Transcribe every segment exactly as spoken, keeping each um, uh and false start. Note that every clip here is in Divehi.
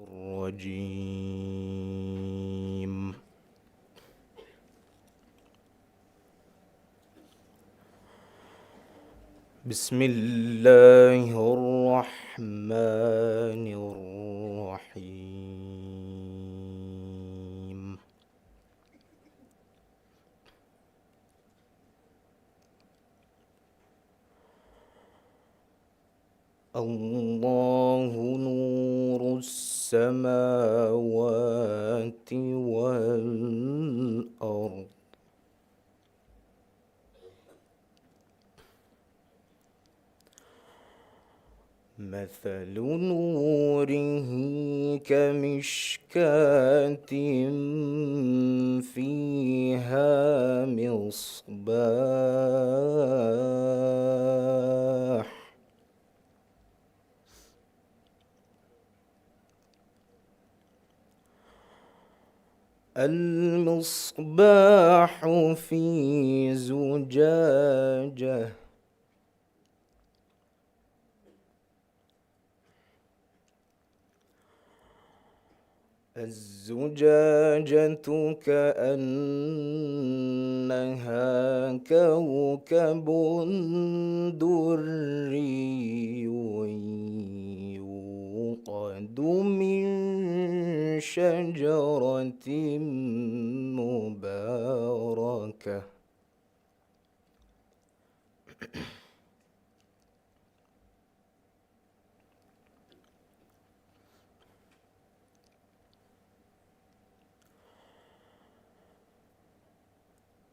الرجيم. بسم الله الرحمن الرحيم. الله نور السماوات والأرض. مثل نوره كمشكاة فيها مصباح. المصباح في زجاجة. الزجاجة كأنها كوكب دري يوقد من شجرة مباركة.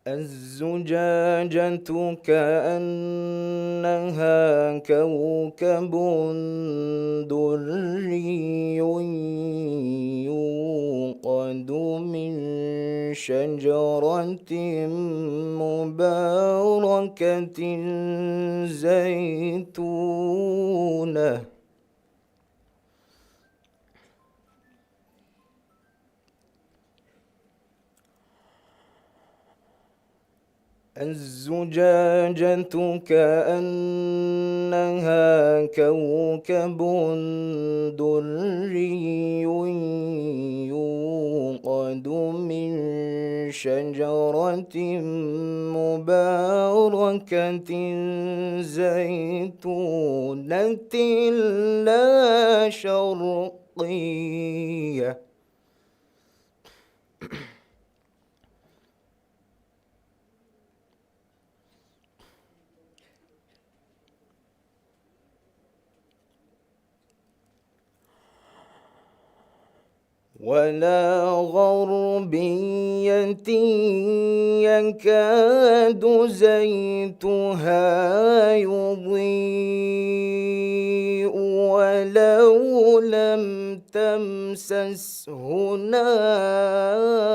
الزجاجة كأنها كوكب دري يوقد من شجرة مباركة زيتونة. الزجاجة كأنها كوكب دري يوقد من شجرة مباركة زيتونة لا شرقية. ولا غربية يكاد زيتها يضيء ولو لم تمسسه نار.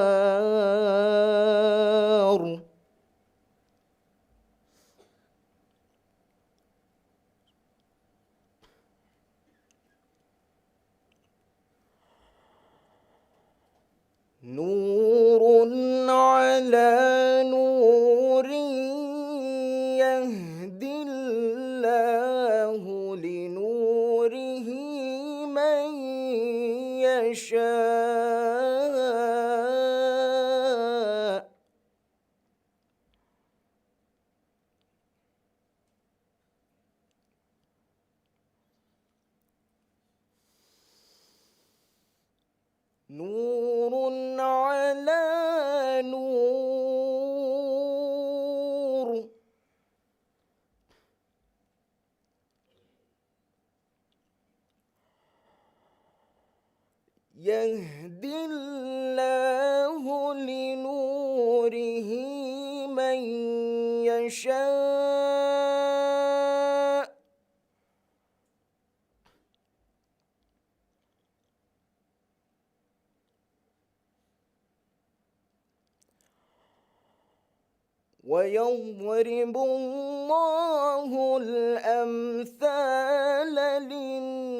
نور على نور يهدي الله لنوره من يشاء. نور على نور يهدي الله لنوره من يشاء. ويضرب الله الأمثال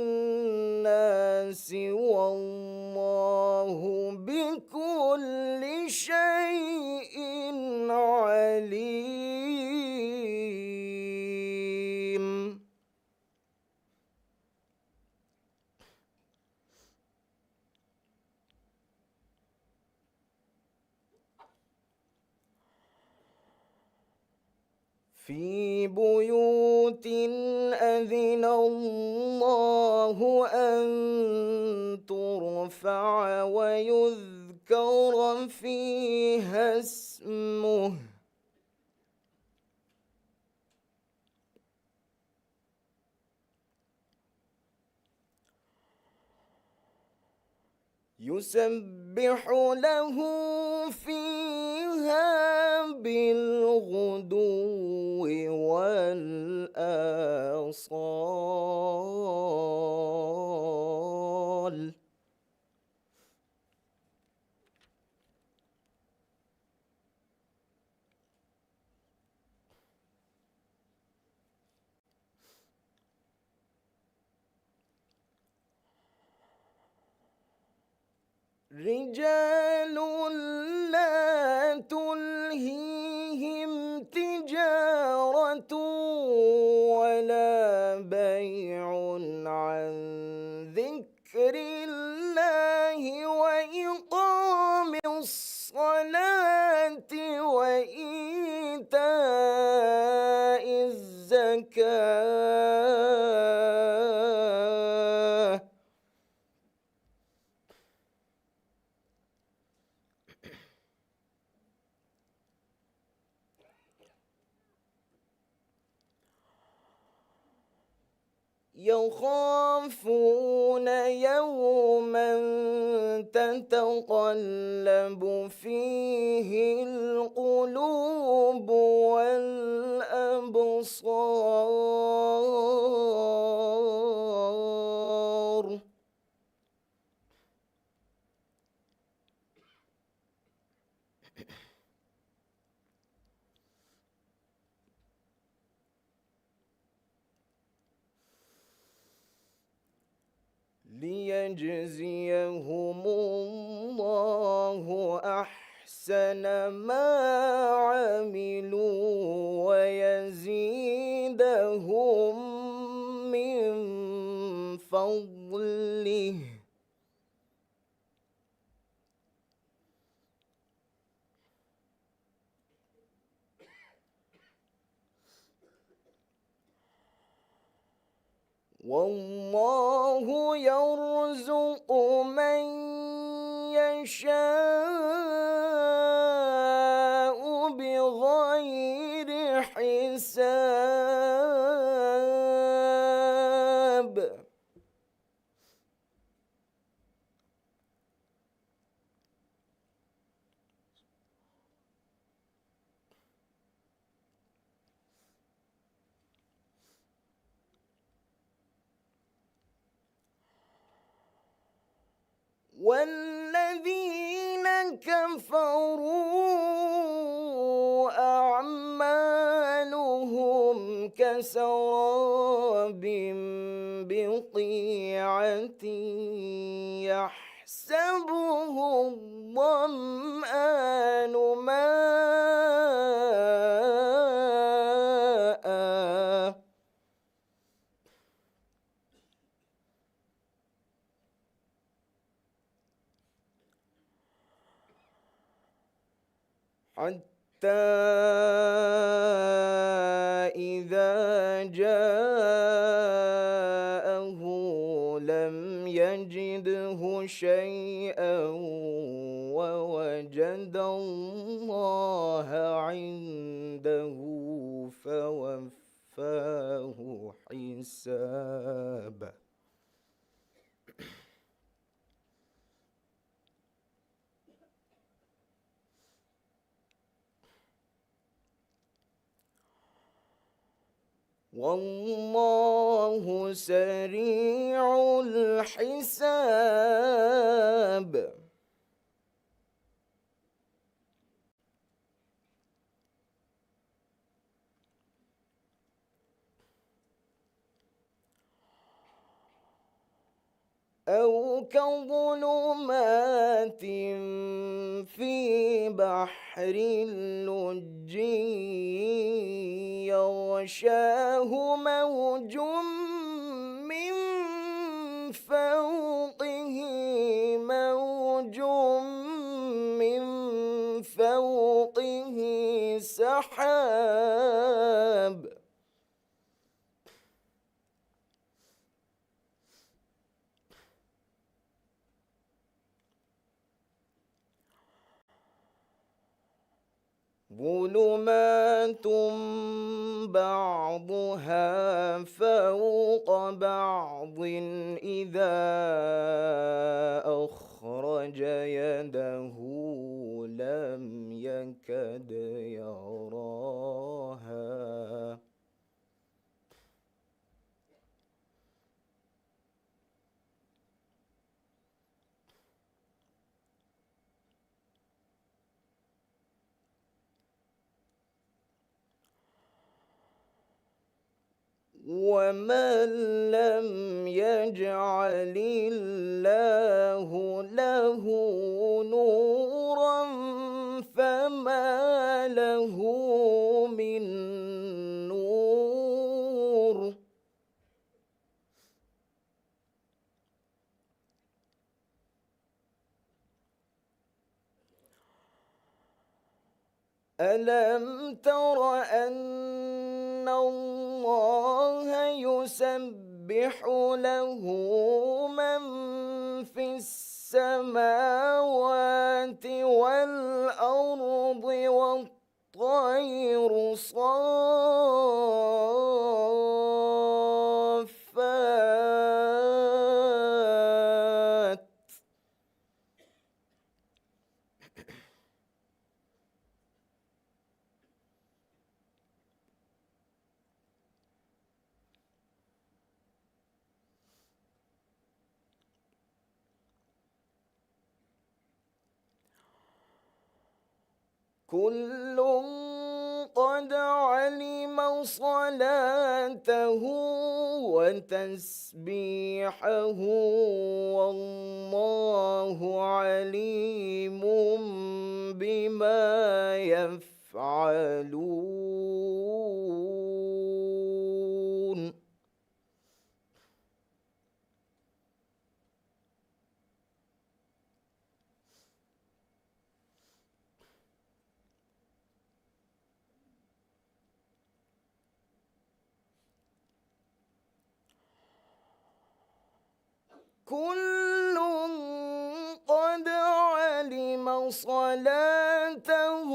للناس والله بكل شيء عليم. في بيوت أذن الله أن ترفع ويذكر فيها اسمه يسبح له فيها بالغدو والآصال. رجال لا تلهيهم تجارة ولا بيع عن ذكر الله وإقام الصلاة وإيتاء الزكاة يخافون يوما تتقلب فيه القلوب والأبصار. ليجزيهم الله أحسن ما عملوا ويزيدهم من فضله. والله يرزق من يشاء بغير حساب. والذين كفروا أعمالهم كسراب بقيعة يحسبه الظمآن ماء حتى إذا جاءه لم يجده شيئا ووجد الله عنده فوفاه حسابه. والله سريع الحساب. أو كظلمات في بحر لجي يغشاه موج من فوقه موج من فوقه السحاب. ظلمات بعضها فوق بعض إذا أخرج يده لم يكد يراها. ومن لم يجعل الله له نورا فما له من نور. ألم تر أن الله يسبح له من في السماوات والأرض والطير صافات. كل قد علم صلاته وتسبيحه والله عليم بما يفعلون. كل قد علم صلاته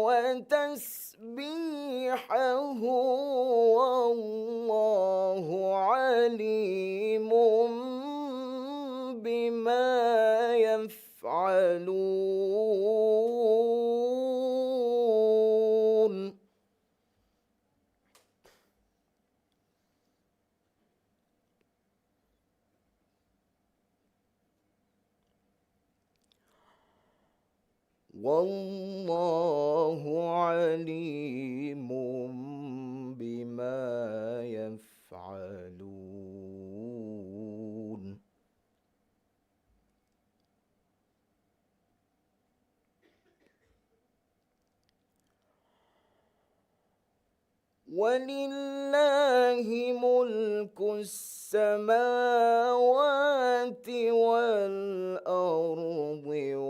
وتسبيحه والله عليم بما يفعلون. والله عليم بما يفعلون. ولله ملك السماوات والأرض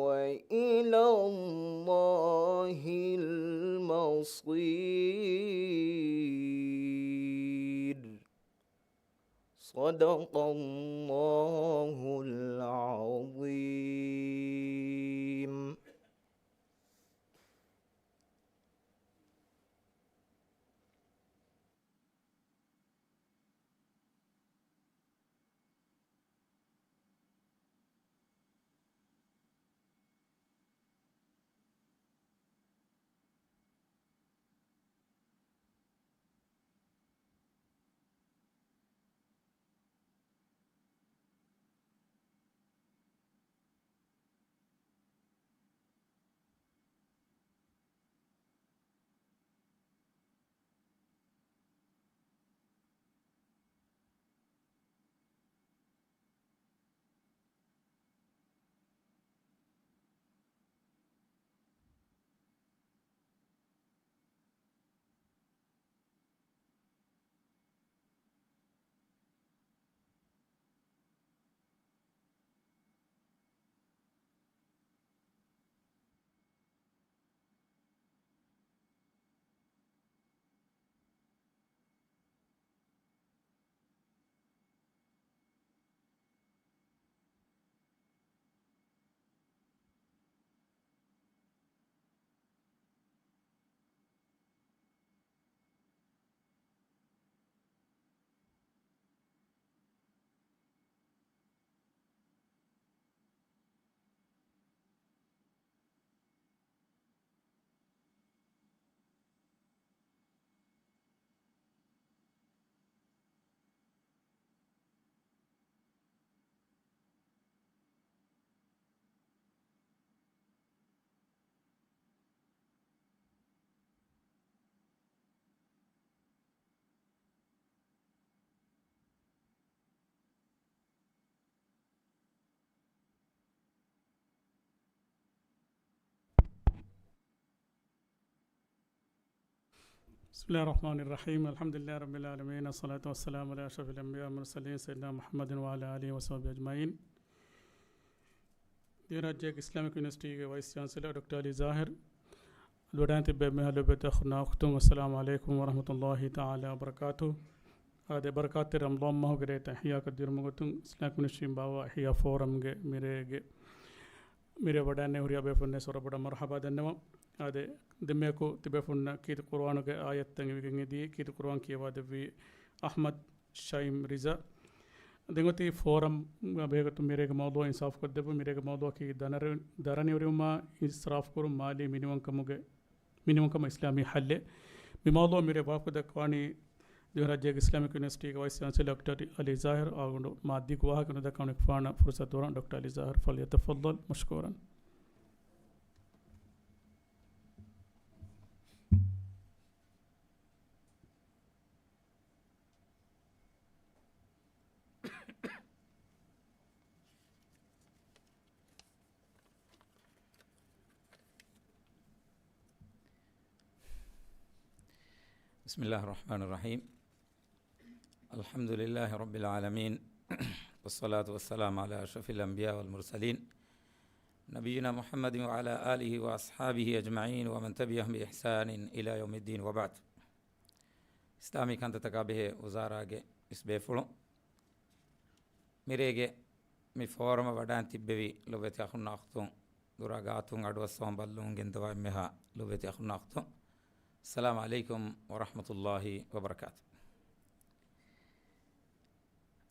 وإلى الله المصير. صدق الله العظيم. بسم الله الرحمن الرحيم. الحمد لله رب العالمين. الصلاة والسلام على أشرف الأنبياء والمرسلين سيدنا محمد وعلى آله وصحبه أجمعين. ދިވެހިރާއްޖޭގެ އިސްލާމިކް ޔުނިވަރސިޓީގެ ވައިސް ޗާންސެލަރ ޑޮކްޓަރ އަލީ ޒާހިރު އަޑުއަޑާން ތިއްބެވި އެންމެހާ ލޮބުވެތި އަޚުންނާ އުޚްތުން، އައްސަލާމު ޢަލައިކުމް ވަރަޙްމަތުﷲ ތަޢާލާ ވަބަރަކާތުހު. އާދެ، ބަރަކާތްތެރި ރަމަޟާން މަހުގެ ރޭތައް އިޙްޔާކޮށްދިއުމުގެ ގޮތުން އިސްލާމިކް ޔުނިވަރސިޓީން ބާއްވާ އިޙްޔާ ފޯރަމްގެ މިރޭގެ، މިރޭ ވަޑައިންނެވި ހުރިހާ ބޭފުޅުންނަށް ވަރަށް ބޮޑަށް މަރުޙަބާ ދަންނަވަން. އާދެ، ދެންމެއަކު ތިބޭފުޅުންނަށް ކީރިތި ޤުރުއާނުގެ އާޔަތްތައް އިވިގެން އެދި، ކީރިތި ޤުރުއާން ކިޔަވާދެއްވީ އަޙްމަދު ޝައިމް ރިޒާ. ދެން އޮތީ ފޯރަމް ބެހޭގޮތުން މިރޭގެ މައުޟޫޢަށް އިންސާފުކޮށްދެއްވުން. މިރޭގެ މައުޟޫޢަކީ ދަނަރެ-، ދަރަނިވެރިވުމާ އިސްރާފުކުރުން މާލީ މިނިވަންކަމުގެ، މިނިވަންކަމަށް އިސްލާމީ ޙައްލެއް. މި މައުޟޫޢަށް މިރޭ ވާހަކަ ދައްކަވާނީ ދިވެހިރާއްޖޭގެ އިސްލާމިކް ޔުނިވަރސިޓީގެ ވައިސް ޗާންސެލަރ ޑޮކްޓަރ އަލީ ޒާހިރު. އާގުނޑު މާ ދިގު ވާހަކަ ނުދައްކަވަން އެކުފާނަށް ފުރުޞަތު ދޮރަން ޑޮކްޓަރ އަލީ ޒާހިރު، فليتفضل مشكورا. بسم الله الرحمن الرحيم. الحمد لله رب العالمين. والصلاة والسلام على أشرف الأنبياء والمرسلين نبينا محمد وعلى آله وأصحابه أجمعين ومن تبعهم بإحسان إلى يوم الدين وبعد. އިސްލާމީ ކަންތައްތަކާ ބެހޭ ވުޒާރާގެ އިސް ބޭފުޅުން، މިރޭގެ މި ފޯރަމަށް ވަޑައިން ތިއްބެވި ލޮބުވެތި އަޚުންނާ އުޚްތުން، ދުރާ ގާތުން އަޑުއައްސަވަން ބައްލަވަން ގެންދަވާ އެންމެހާ ލޮބުވެތި އަޚުންނާ އުޚްތުން، އައްސަލާމު ޢަލައިކުމް ވަރަޙްމަތުﷲ ވަބަރަކާތު.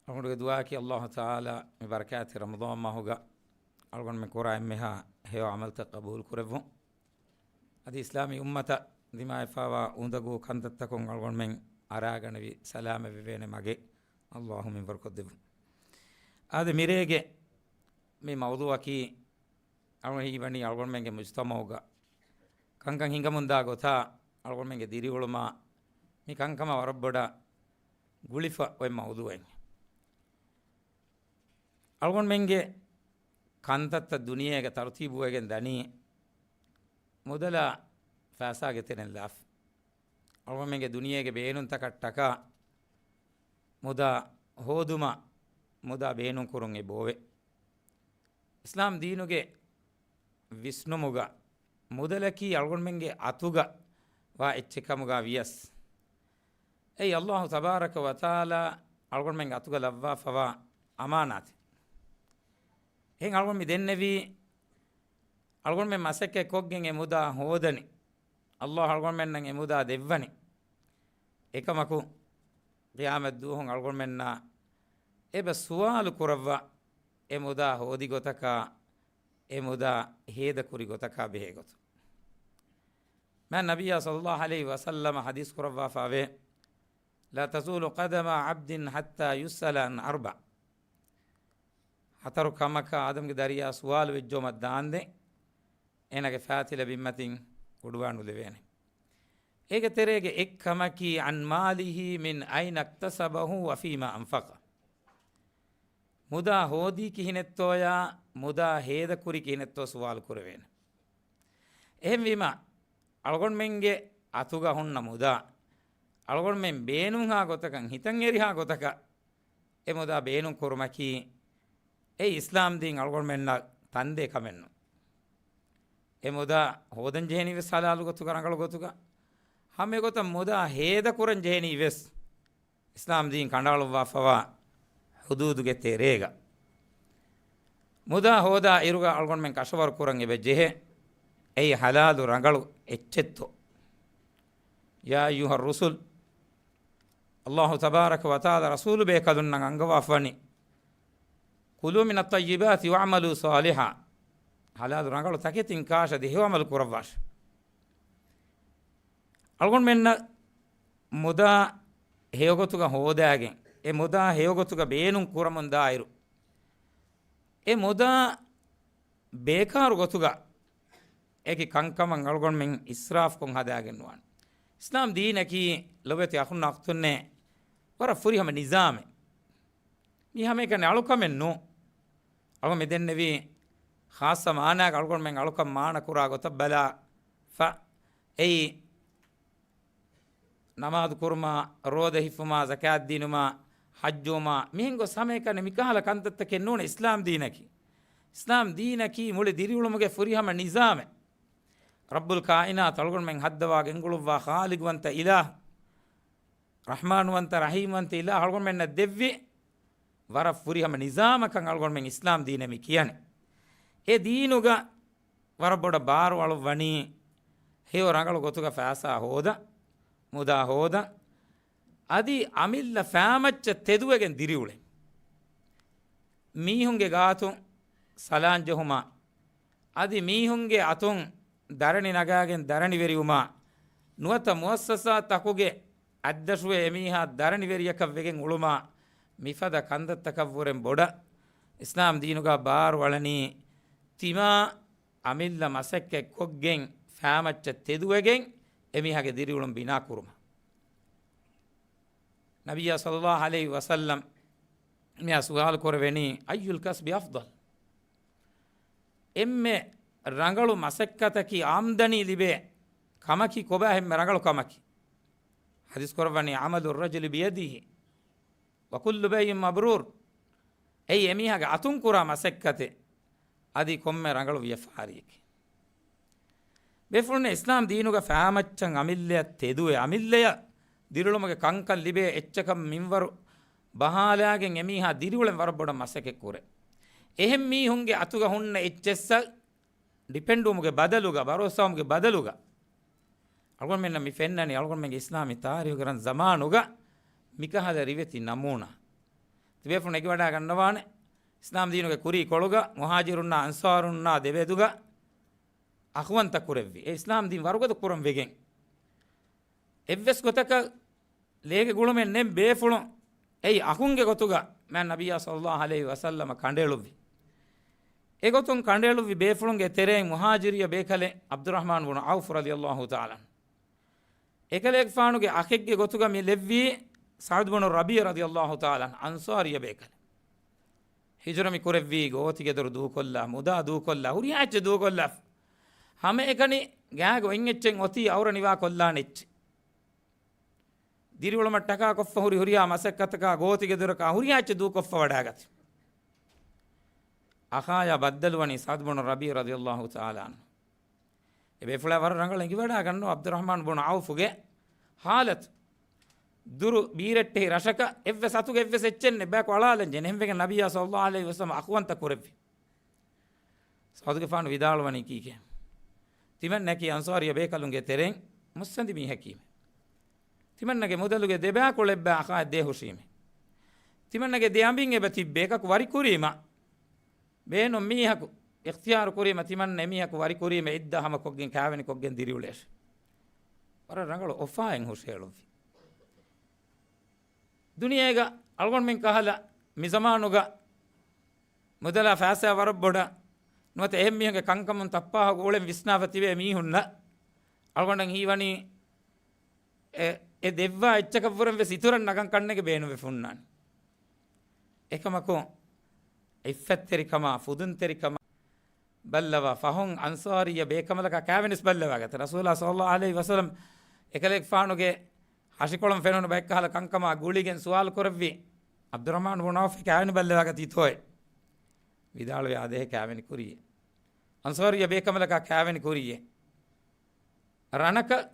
އަޅުގަނޑުގެ ދުޢާއަކީ ﷲ ތަޢާލާ މި ބަރަކާތްތެރި ރަމަޟާން މަހުގަ އަޅުގަނޑުމެން ކުރާ އެންމެހާ ހެޔޮ ޢަމަލުތައް ޤަބޫލު ކުރެއްވުން. އަދި އިސްލާމީ އުއްމަތަށް ދިމާވެފައިވާ އުނދަގޫ ކަންތައްތަކުން އަޅުގަނޑުމެން އަރާގަނެވި ސަލާމަތްވެވޭނެ މަގެއް ﷲ މިންވަރުކޮށްދެއްވުން. އާދެ، މިރޭގެ މި މައުޟޫޢަކީ އަޅުގަނޑު ހީވަނީ އަޅުގަނޑުމެންގެ މުޖުތަމަޢުގަ ކަންކަން ހިނގަމުންދާ ގޮތާ، އަޅުގަނޑުމެންގެ ދިރިއުޅުމާ މި ކަންކަމާ ވަރަށް ބޮޑަށް ގުޅިފަ އޮތް މައުޟޫޢެއް. އަޅުގަނޑުމެންގެ ކަންތައްތައް ދުނިޔޭގަ ތަރުތީބުވެގެން ދަނީ މުދަލާ ފައިސާގެ ތެރެއިން ލާފަ. އަޅުގަނޑުމެންގެ ދުނިޔޭގެ ބޭނުންތަކަށްޓަކާ މުދާ ހޯދުމަށް މުދާ ބޭނުންކުރުން އެބައޮވޭ. އިސްލާމް ދީނުގެ ވިސްނުމުގަ މުދަލަކީ އަޅުގަނޑުމެންގެ އަތުގަ ވާ އެއްޗެއް ކަމުގަ ވިޔަސް، އެއީ ﷲ ތަބާރަކަ ވަތަޢާލާ އަޅުގަނޑުމެންގެ އަތުގަ ލައްވާފަވާ އަމާނާތެއް. އެހެން އަޅުގަނޑު މި ދެންނެވީ، އަޅުގަނޑުމެން މަސައްކަތް ކޮށްގެން އެ މުދާ ހޯދަނީ، ﷲ އަޅުގަނޑުމެންނަށް އެ މުދާ ދެއްވަނީ. އެކަމަކު، ޤިޔާމަތް ދުވަހުން އަޅުގަނޑުމެންނާ އެބަ ސުވާލު ކުރައްވާ، އެ މުދާ ހޯދި ގޮތަކާ، އެ މުދާ ހޭދަކުރި ގޮތަކާ ބެހޭ ގޮތުން. މާތް ނަބިއްޔާ ޞައްލައްލާހު ޢަލައިހި ވަސައްލަމަ ޙަދީޘް ކުރައްވާފަވޭ، لا تزول قدما عبد حتى يسأل عن أربع. ހަތަރު ކަމަކަށް އާދަމްގެ ދަރިޔާ ސުވާލު ވެއްޖައުމަށް ދާންދެން، އޭނާގެ ފައިތިލަ ބިންމަތިން އުޑުވާ ނުލެވޭނެ. އޭގެ ތެރޭގެ އެއްކަމަކީ، عن ماله من أين اكتسبه وفيما أنفقه. މުދާ ހޯދީ ކިހިނެއްތޯޔާ، މުދާ ހޭދަކުރީ ކިހިނެއްތޯ ސުވާލު ކުރެވޭނެ. އެހެންވީމަ، އަޅުގަނޑުމެންގެ އަތުގަ ހުންނަ މުދާ، އަޅުގަނޑުމެން ބޭނުންހާ ގޮތަކަށް، ހިތަށް އެރިހާ ގޮތަކަށް އެ މުދާ ބޭނުން ކުރުމަކީ، އެ އިސްލާމް ދީން އަޅުގަނޑުމެންނަށް ތަންދޭ ކަމެއް ނޫން. އެ މުދާ ހޯދަން ޖެހެނީ ވެސް ޙަލާލު ގޮތުގަ، ރަނގަޅު ގޮތުގަ. ހަމައެގޮތަށް މުދާ ހޭދަ ކުރަން ޖެހެނީ ވެސް އިސްލާމް ދީން ކަނޑައަޅުއްވާފަވާ ޙުދޫދުގެ ތެރޭގަ. މުދާ ހޯދާ އިރުގަ އަޅުގަނޑުމެން ކަށަވަރު ކުރަން އެބަ ޖެހޭ، އެއީ ޙަލާލު ރަނގަޅު އެއްޗެއްތޯ؟ يا أيها الرسل، ﷲ ތަބާރަކަ ވަތަޢާލާ ރަސޫލު ބޭކަލުންނަށް އަންގަވާފަވަނީ، كلوا من الطيبات واعملوا صالحا. ޙަލާލު ރަނގަޅު ތަކެތިން ކާށަ ދޭ، ހެޔޮ ޢަމަލު ކުރައްވާށި. އަޅުގަނޑުމެންނަށް މުދާ ހެޔޮގޮތުގަ ހޯދާގެން، އެ މުދާ ހެޔޮގޮތުގަ ބޭނުން ކުރަމުން ދާއިރު، އެ މުދާ ބޭކާރު ގޮތުގަ އެކި ކަންކަމަށް އަޅުގަނޑުމެން އިސްރާފްކޮށް ހަދާގެން ނުވާނެ. އިސްލާމް ދީނަކީ ލޮބުވެތި އަޚުންނާ އުޚްތުންނޭ، ވަރަށް ފުރިހަމަ ނިޒާމެއް. މީ ހަމައެކަނި އަޅުކަމެއް ނޫން. އަޅުގަނޑު މި ދެންނެވީ ޚާއްޞަ މާނާގަ އަޅުގަނޑުމެން އަޅުކަން މާނަ ކުރާ ގޮތަށް ބަލާފަ، އެއީ ނަމާދު ކުރުމާ، ރޯދަ ހިފުމާ، ޒަކާތް ދިނުމާ، ޙައްޖުވުމާ، މިހެން ގޮސް ހަމައެކަނި މިކަހަލަ ކަންތައްތަކެއް ނޫން އިސްލާމް ދީނަކީ. އިސްލާމް ދީނަކީ މުޅި ދިރިއުޅުމުގެ ފުރިހަމަ ނިޒާމެއް. ރައްބުލް ކާއިނާތު އަޅުގަނޑުމެން ހައްދަވާ ގެންގުޅުއްވާ ޚާލިގުވަންތަ އިލާހު، ރަޙްމާނުވަންތަ ރަޙީމްވަންތަ އިލާހު އަޅުގަނޑުމެންނަށް ދެއްވި ވަރަށް ފުރިހަމަ ނިޒާމަކަށް އަޅުގަނޑުމެން އިސްލާމް ދީނަށް މި ކިޔަނީ. އެ ދީނުގަ ވަރަށް ބޮޑަށް ބާރު އަޅުއްވަނީ، ހެޔޮ ރަނގަޅު ގޮތުގަ ފައިސާ ހޯދަން، މުދާ ހޯދަން، އަދި އަމިއްލަ ފައިމައްޗަށް ތެދުވެގެން ދިރިއުޅެން. މީހުންގެ ގާތުން ސަލާން ޖެހުމާ، އަދި މީހުންގެ އަތުން ދަރަނި ނަގާގެން ދަރަނިވެރިވުމާ، ނުވަތަ މުއައްސަސާތަކުގެ އަތްދަށުވެ އެމީހާ ދަރަނިވެރިޔަކަށް ވެގެން އުޅުމާ، މިފަދަ ކަންތައްތަކަށްވުރެން ބޮޑަށް އިސްލާމް ދީނުގަ ބާރު އަޅަނީ، ތިމާ އަމިއްލަ މަސައްކަތް ކޮށްގެން ފައިމައްޗަށް ތެދުވެގެން އެމީހާގެ ދިރިއުޅުން ބިނާ ކުރުމަށް. ނަބިއްޔާ ޞައްލައްލާހު ޢަލައިހި ވަސައްލަމް މިއާ ސުވާލު ކުރެވެނީ، "أي الكسب أفضل؟" އެންމެ ރަނގަޅު މަސައްކަތަކީ، އާމްދަނީ ލިބޭ ކަމަކީ ކޮބާ އެންމެ ރަނގަޅު ކަމަކީ؟ ޙަދީޘް ކުރައްވަނީ، "عمل الرجل بيده وكل بيع مبرور." އެއީ އެމީހާގެ އަތުން ކުރާ މަސައްކަތެއް، އަދި ކޮންމެ ރަނގަޅު ވިޔަފާރިއެކޭ. ބޭފުޅުންނޭ، އިސްލާމް ދީނުގަ ފައިމައްޗަށް އަމިއްލަޔަށް ތެދުވެ، އަމިއްލަޔަށް ދިރިއުޅުމުގެ ކަންކަން ލިބޭ އެއްޗަކަށް މިންވަރު ބަހާލާގެން އެމީހާ ދިރިއުޅެން ވަރަށް ބޮޑަށް މަސައްކަތް ކުރޭ. އެހެން މީހުންގެ އަތުގަ ހުންނަ އެއްޗެއްސަށް ޑިޕެންޑުވުމުގެ ބަދަލުގަ، ބަރޯސާވުމުގެ ބަދަލުގަ، އަޅުގަނޑުމެންނަށް މި ފެންނަނީ، އަޅުގަނޑުމެންގެ އިސްލާމީ ތާރީޚުގެ ރަން ޒަމާނުގަ މިކަހަލަ ރިވެތި ނަމޫނާ. ތިބޭފުޅުން އެނގިވަޑާ ގަންނަވާނެ، އިސްލާމް ދީނުގެ ކުރީ ކޮޅުގަ މުހާޖިރުންނާ އަންޞާރުންނާ ދެމެދުގަ އަޚުވަންތަ ކުރެއްވި، އެ އިސްލާމް ދީން ވަރުގަދަ ކުރަން ވެގެން. އެއްވެސް ގޮތަކަށް ލޭގެ ގުޅުމެއް ނެތް ބޭފުޅުން އެއީ އަޚުންގެ ގޮތުގަ މާތް ނަބިއްޔާ ޞައްލައްލާހު ޢަލައިހި ވަސައްލަމަ ކަނޑައެޅުއްވި. އެގޮތުން ކަނޑައެޅުއްވި ބޭފުޅުންގެ ތެރެއިން މުހާޖިރިއްޔަ ބޭކަލެއް ޢަބްދުއްރަޙްމާން ބުނު ޢައުފު ރަޟިޔައްލާހު ތަޢާލާ ޢަންހު. އެކަލޭގެފާނުގެ އަޚެއްގެ ގޮތުގަ މި ލެއްވީ ސަޢުދު ބުނު ރަބީޢު ރަޟިޔައްލާހު ތަޢާލާ ޢަންހު، އަންޞާރިއްޔަ ބޭކަލެއް. ހިޖުރަ މި ކުރެއްވީ ގޯތިގެދޮރު ދޫކޮށްލާ، މުދާ ދޫކޮށްލާ، ހުރިހާ އެއްޗެއް ދޫކޮށްލާ. ހަމައެކަނި ގާގަ އޮތް އެއްޗެއް އޮތީ އައުރަ ނިވާ ކޮށްލާނެ އެއްޗެއް. ދިރިއުޅުމަށް ޓަކާ ކޮށްފަ ހުރި ހުރިހާ މަސައްކަތަކާ ގޯތިގެދޮރަކާ ހުރިހާ އެއްޗެއް ދޫކޮށްފަ ވަޑާގަތި. އަޚާޔާ ބައްދަލުވަނީ ސަޢުދު ބުނު ރަބީޢު ރަޟިޔައްލާހު ތަޢާލާ ޢަންހު. އެ ބޭފުޅާ ވަރަށް ރަނގަޅަށް އެނގިވަޑާ ގަންނަވާ ޢަބްދުއްރަޙްމާން ބުނު ޢައުފުގެ ޙާލަތު. ދުރު ބީރެއްޓެހި ރަށަކަށް އެއްވެސް އަތުގަ އެއްވެސް އެއްޗެއް ނެތް، ބަޔަކު އަޅާލަން ޖެހެނީ. އެހެންވެގެން ނަބިއްޔާ ޞައްލައްލާހު ޢަލައިހި ވަސައްލަމަ އަޚުވަންތަ ކުރެއްވި. ސަޢުދުގެފާނު ވިދާޅުވަނީ ކީކޭ؟ ތިމަންނަކީ އަންޞާރިއްޔަ ބޭކަލުންގެ ތެރެއިން މުއްސަނދި މީހަކީމެ. ތިމަންނަގެ މުދަލުގެ ދެބައިކުޅަ އެއްބައި އަޚާއަށް ދޭހުށީމެ. ތިމަންނަގެ ދެ އަނބިން އެބަ ތިއްބެ އެކަކު ވަރިކުރީމަ، ބޭނުން މީހަކު އިޚްތިޔާރު ކުރީމަ، ތިމަންނަ އެމީހަކު ވަރިކުރީމަ އިއްދާ ހަމަކޮށްގެން ކާވެނިކޮށްގެން ދިރިއުޅޭށެ. ވަރަށް ރަނގަޅު އޮފާއެއް ހުށައެޅުއްވި. ދުނިޔޭގަ އަޅުގަނޑުމެން ކަހަލަ މި ޒަމާނުގަ މުދަލާ ފައިސާ ވަރަށް ބޮޑަށް ނުވަތަ އެހެން މީހުންގެ ކަންކަމުން ތައްޕާހަގު އުޅެން ވިސްނާފަ ތިބޭ މީހުންނަށް އަޅުގަނޑަށް ހީވަނީ އެ، އެ ދެއްވާ އެއްޗަކަށްވުރެން ވެސް އިތުރަށް ނަގަން ކަންނެގެ ބޭނުވެފަ ހުންނާނެ. އެކަމަކު، އިއްފަތްތެރިކަމާ، ފުދުންތެރިކަމާ ބައްލަވާ ފަހުން އަންޞާރިއްޔަ ބޭކަނބަލަކާ ކާވެނިސް ބައްލަވާގަތެ. ރަސޫލާ ޞައްލައްލާހު ޢަލައިހި ވަސައްލަމް އެކަލޭގެފާނުގެ ހަށިކޮޅުން ފެނުނު ބައެއްކަހަލަ ކަންކަމާ ގުޅިގެން ސުވާލު ކުރެއްވި، ޢަބްދުއްރަޙްމާން ބުނު ޢައުފް ކާވެނި ބައްލަވާގަތީތޯއޭ؟ ވިދާޅުވި އާދޭހެ ކާވެނި ކުރީއޭ. އަންޞާރިއްޔަ ބޭކަނބަލަކާ ކާވެނި ކުރީއޭ. ރަނަކަށް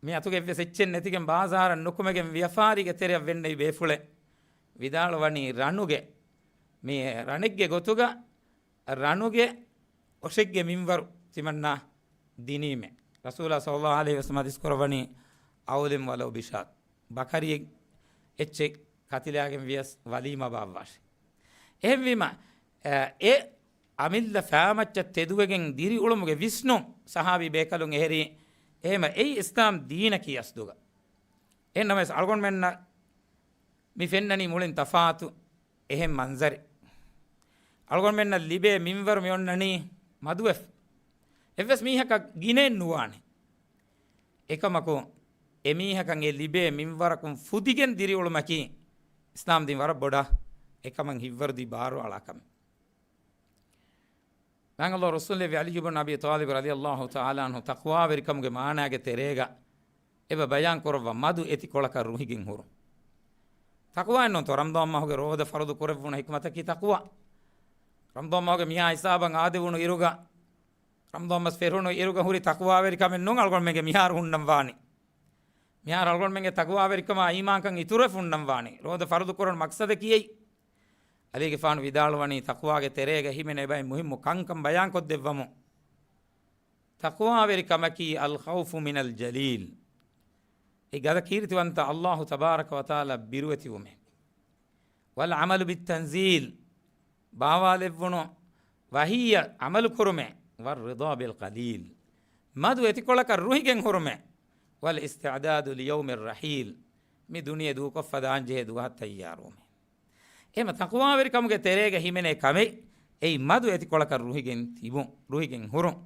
މި އަތުގެ އެއްވެސް އެއްޗެއް ނެތިގެން ބާޒާރަށް ނުކުމެގެން ވިޔަފާރީގެ ތެރެއަށް ވެންނެވި ބޭފުޅެއް ވިދާޅުވަނީ ރަނުގެ، މި ރަނެއްގެ ގޮތުގަ ރަނުގެ އޮށެއްގެ މިންވަރު ތިމަންނާ ދިނީމޭ. ރަސޫލާ ޞައްލައްލާހު ޢަލައިހި ވަސައްލަމަ ޙަދީޘް ކުރައްވަނީ، "أولم ولو بشاة." ބަކަރިއެއް އެއްޗެއް ކަތިލާގެން ވިޔަސް ވަލީމާ ބާއްވާށޭ. އެހެންވީމަ، އެ، އެ އަމިއްލަ ފައިމައްޗަށް ތެދުވެގެން ދިރިއުޅުމުގެ ވިސްނުން ޞަޙާބީ ބޭކަލުން އެހެރީ. އެހެމަ އެއީ އިސްލާމް ދީނަކީ އަސްލުގަ. އެހެންނަމަވެސް އަޅުގަނޑުމެންނަށް މި ފެންނަނީ މުޅިން ތަފާތު އެހެން މަންޒަރެއް. އަޅުގަނޑުމެންނަށް ލިބޭ މިންވަރު މި އޮންނަނީ މަދުވެފަ. އެއްވެސް މީހަކަށް ގިނައެއް ނުވާނެ. އެކަމަކު، އެމީހަކަށް އެ ލިބޭ މިންވަރަކުން ފުދިގެން ދިރިއުޅުމަކީ އިސްލާމް ދީން ވަރަށް ބޮޑަށް އެކަމަށް ހިތްވަރުދީ ބާރު އަޅާ ކަމެއް. މާތް ﷲ ރަސޫލު އަލީ ބުން އަބީ ޠާލިބް ރަޟިޔަﷲ ތަޢާލާ ޢަންހު ތަޤްވާވެރިކަމުގެ މާނާގެ ތެރޭގަ އެބަ ބަޔާން ކުރައްވާ މަދު އެތި ކޮޅަކަށް ރުހިގެން ހުރުން. ތަޤްވާއެއްނު ތޯ ރަމަޟާން މަހުގެ ރޯދަ ފަރުޟު ކުރެއްވުނު ޙިކްމަތަކީ ތަޤްވާ. ރަމަޟާން މަހުގެ މިހާ ހިސާބަށް އާދެވުނު އިރުގަ، ރަމަޟާން މަސް ފެށުނު އިރުގަ ހުރި ތަޤްވާވެރިކަމެއް ނޫން އަޅުގަނޑުމެންގެ މިހާރު ހުންނަން ވާނީ. މިހާރު އަޅުގަނޑުމެންގެ ތަޤްވާވެރިކަމާ އީމާންކަން އިތުރުވެ ހުންނަން ވާނީ. ރޯދަ ފަރުޟު ކުރަން މަޤްޞަދަކީ އެއީ. އަލީގެފާނު ވިދާޅުވަނީ ތަޤްވާގެ ތެރޭގަ ހިމެނޭ ބައެއް މުހިއްމު ކަންކަން ބަޔާންކޮށްދެއްވަމު. ތަޤްވާވެރިކަމަކީ الخوف من الجليل. އެ ގަދަ ކީރިތިވަންތަ އައްލާހު ތަބާރަކަ ވަތަޢާލާ ބިރުވެތިވުމޭ. والعمل بالتنزيل. ބާވާލެއްވުނު ވަޙީއަށް ޢަމަލު ކުރުމޭ. والرضا بالقليل. މަދު އެތިކޮޅަކަށް ރުހިގެން ހުރުމޭ. والاستعداد ليوم الرحيل. މި ދުނިޔެ ދޫކޮށްފަ ދާންޖެހޭ ދުވަހަށް ތައްޔާރުވުމޭ. އެހެމަ ތަޤްވާވެރިކަމުގެ ތެރޭގަ ހިމެނޭ ކަމެއް އެއީ މަދު އެތިކޮޅަކަށް ރުހިގެން ތިބުން، ރުހިގެން ހުރުން.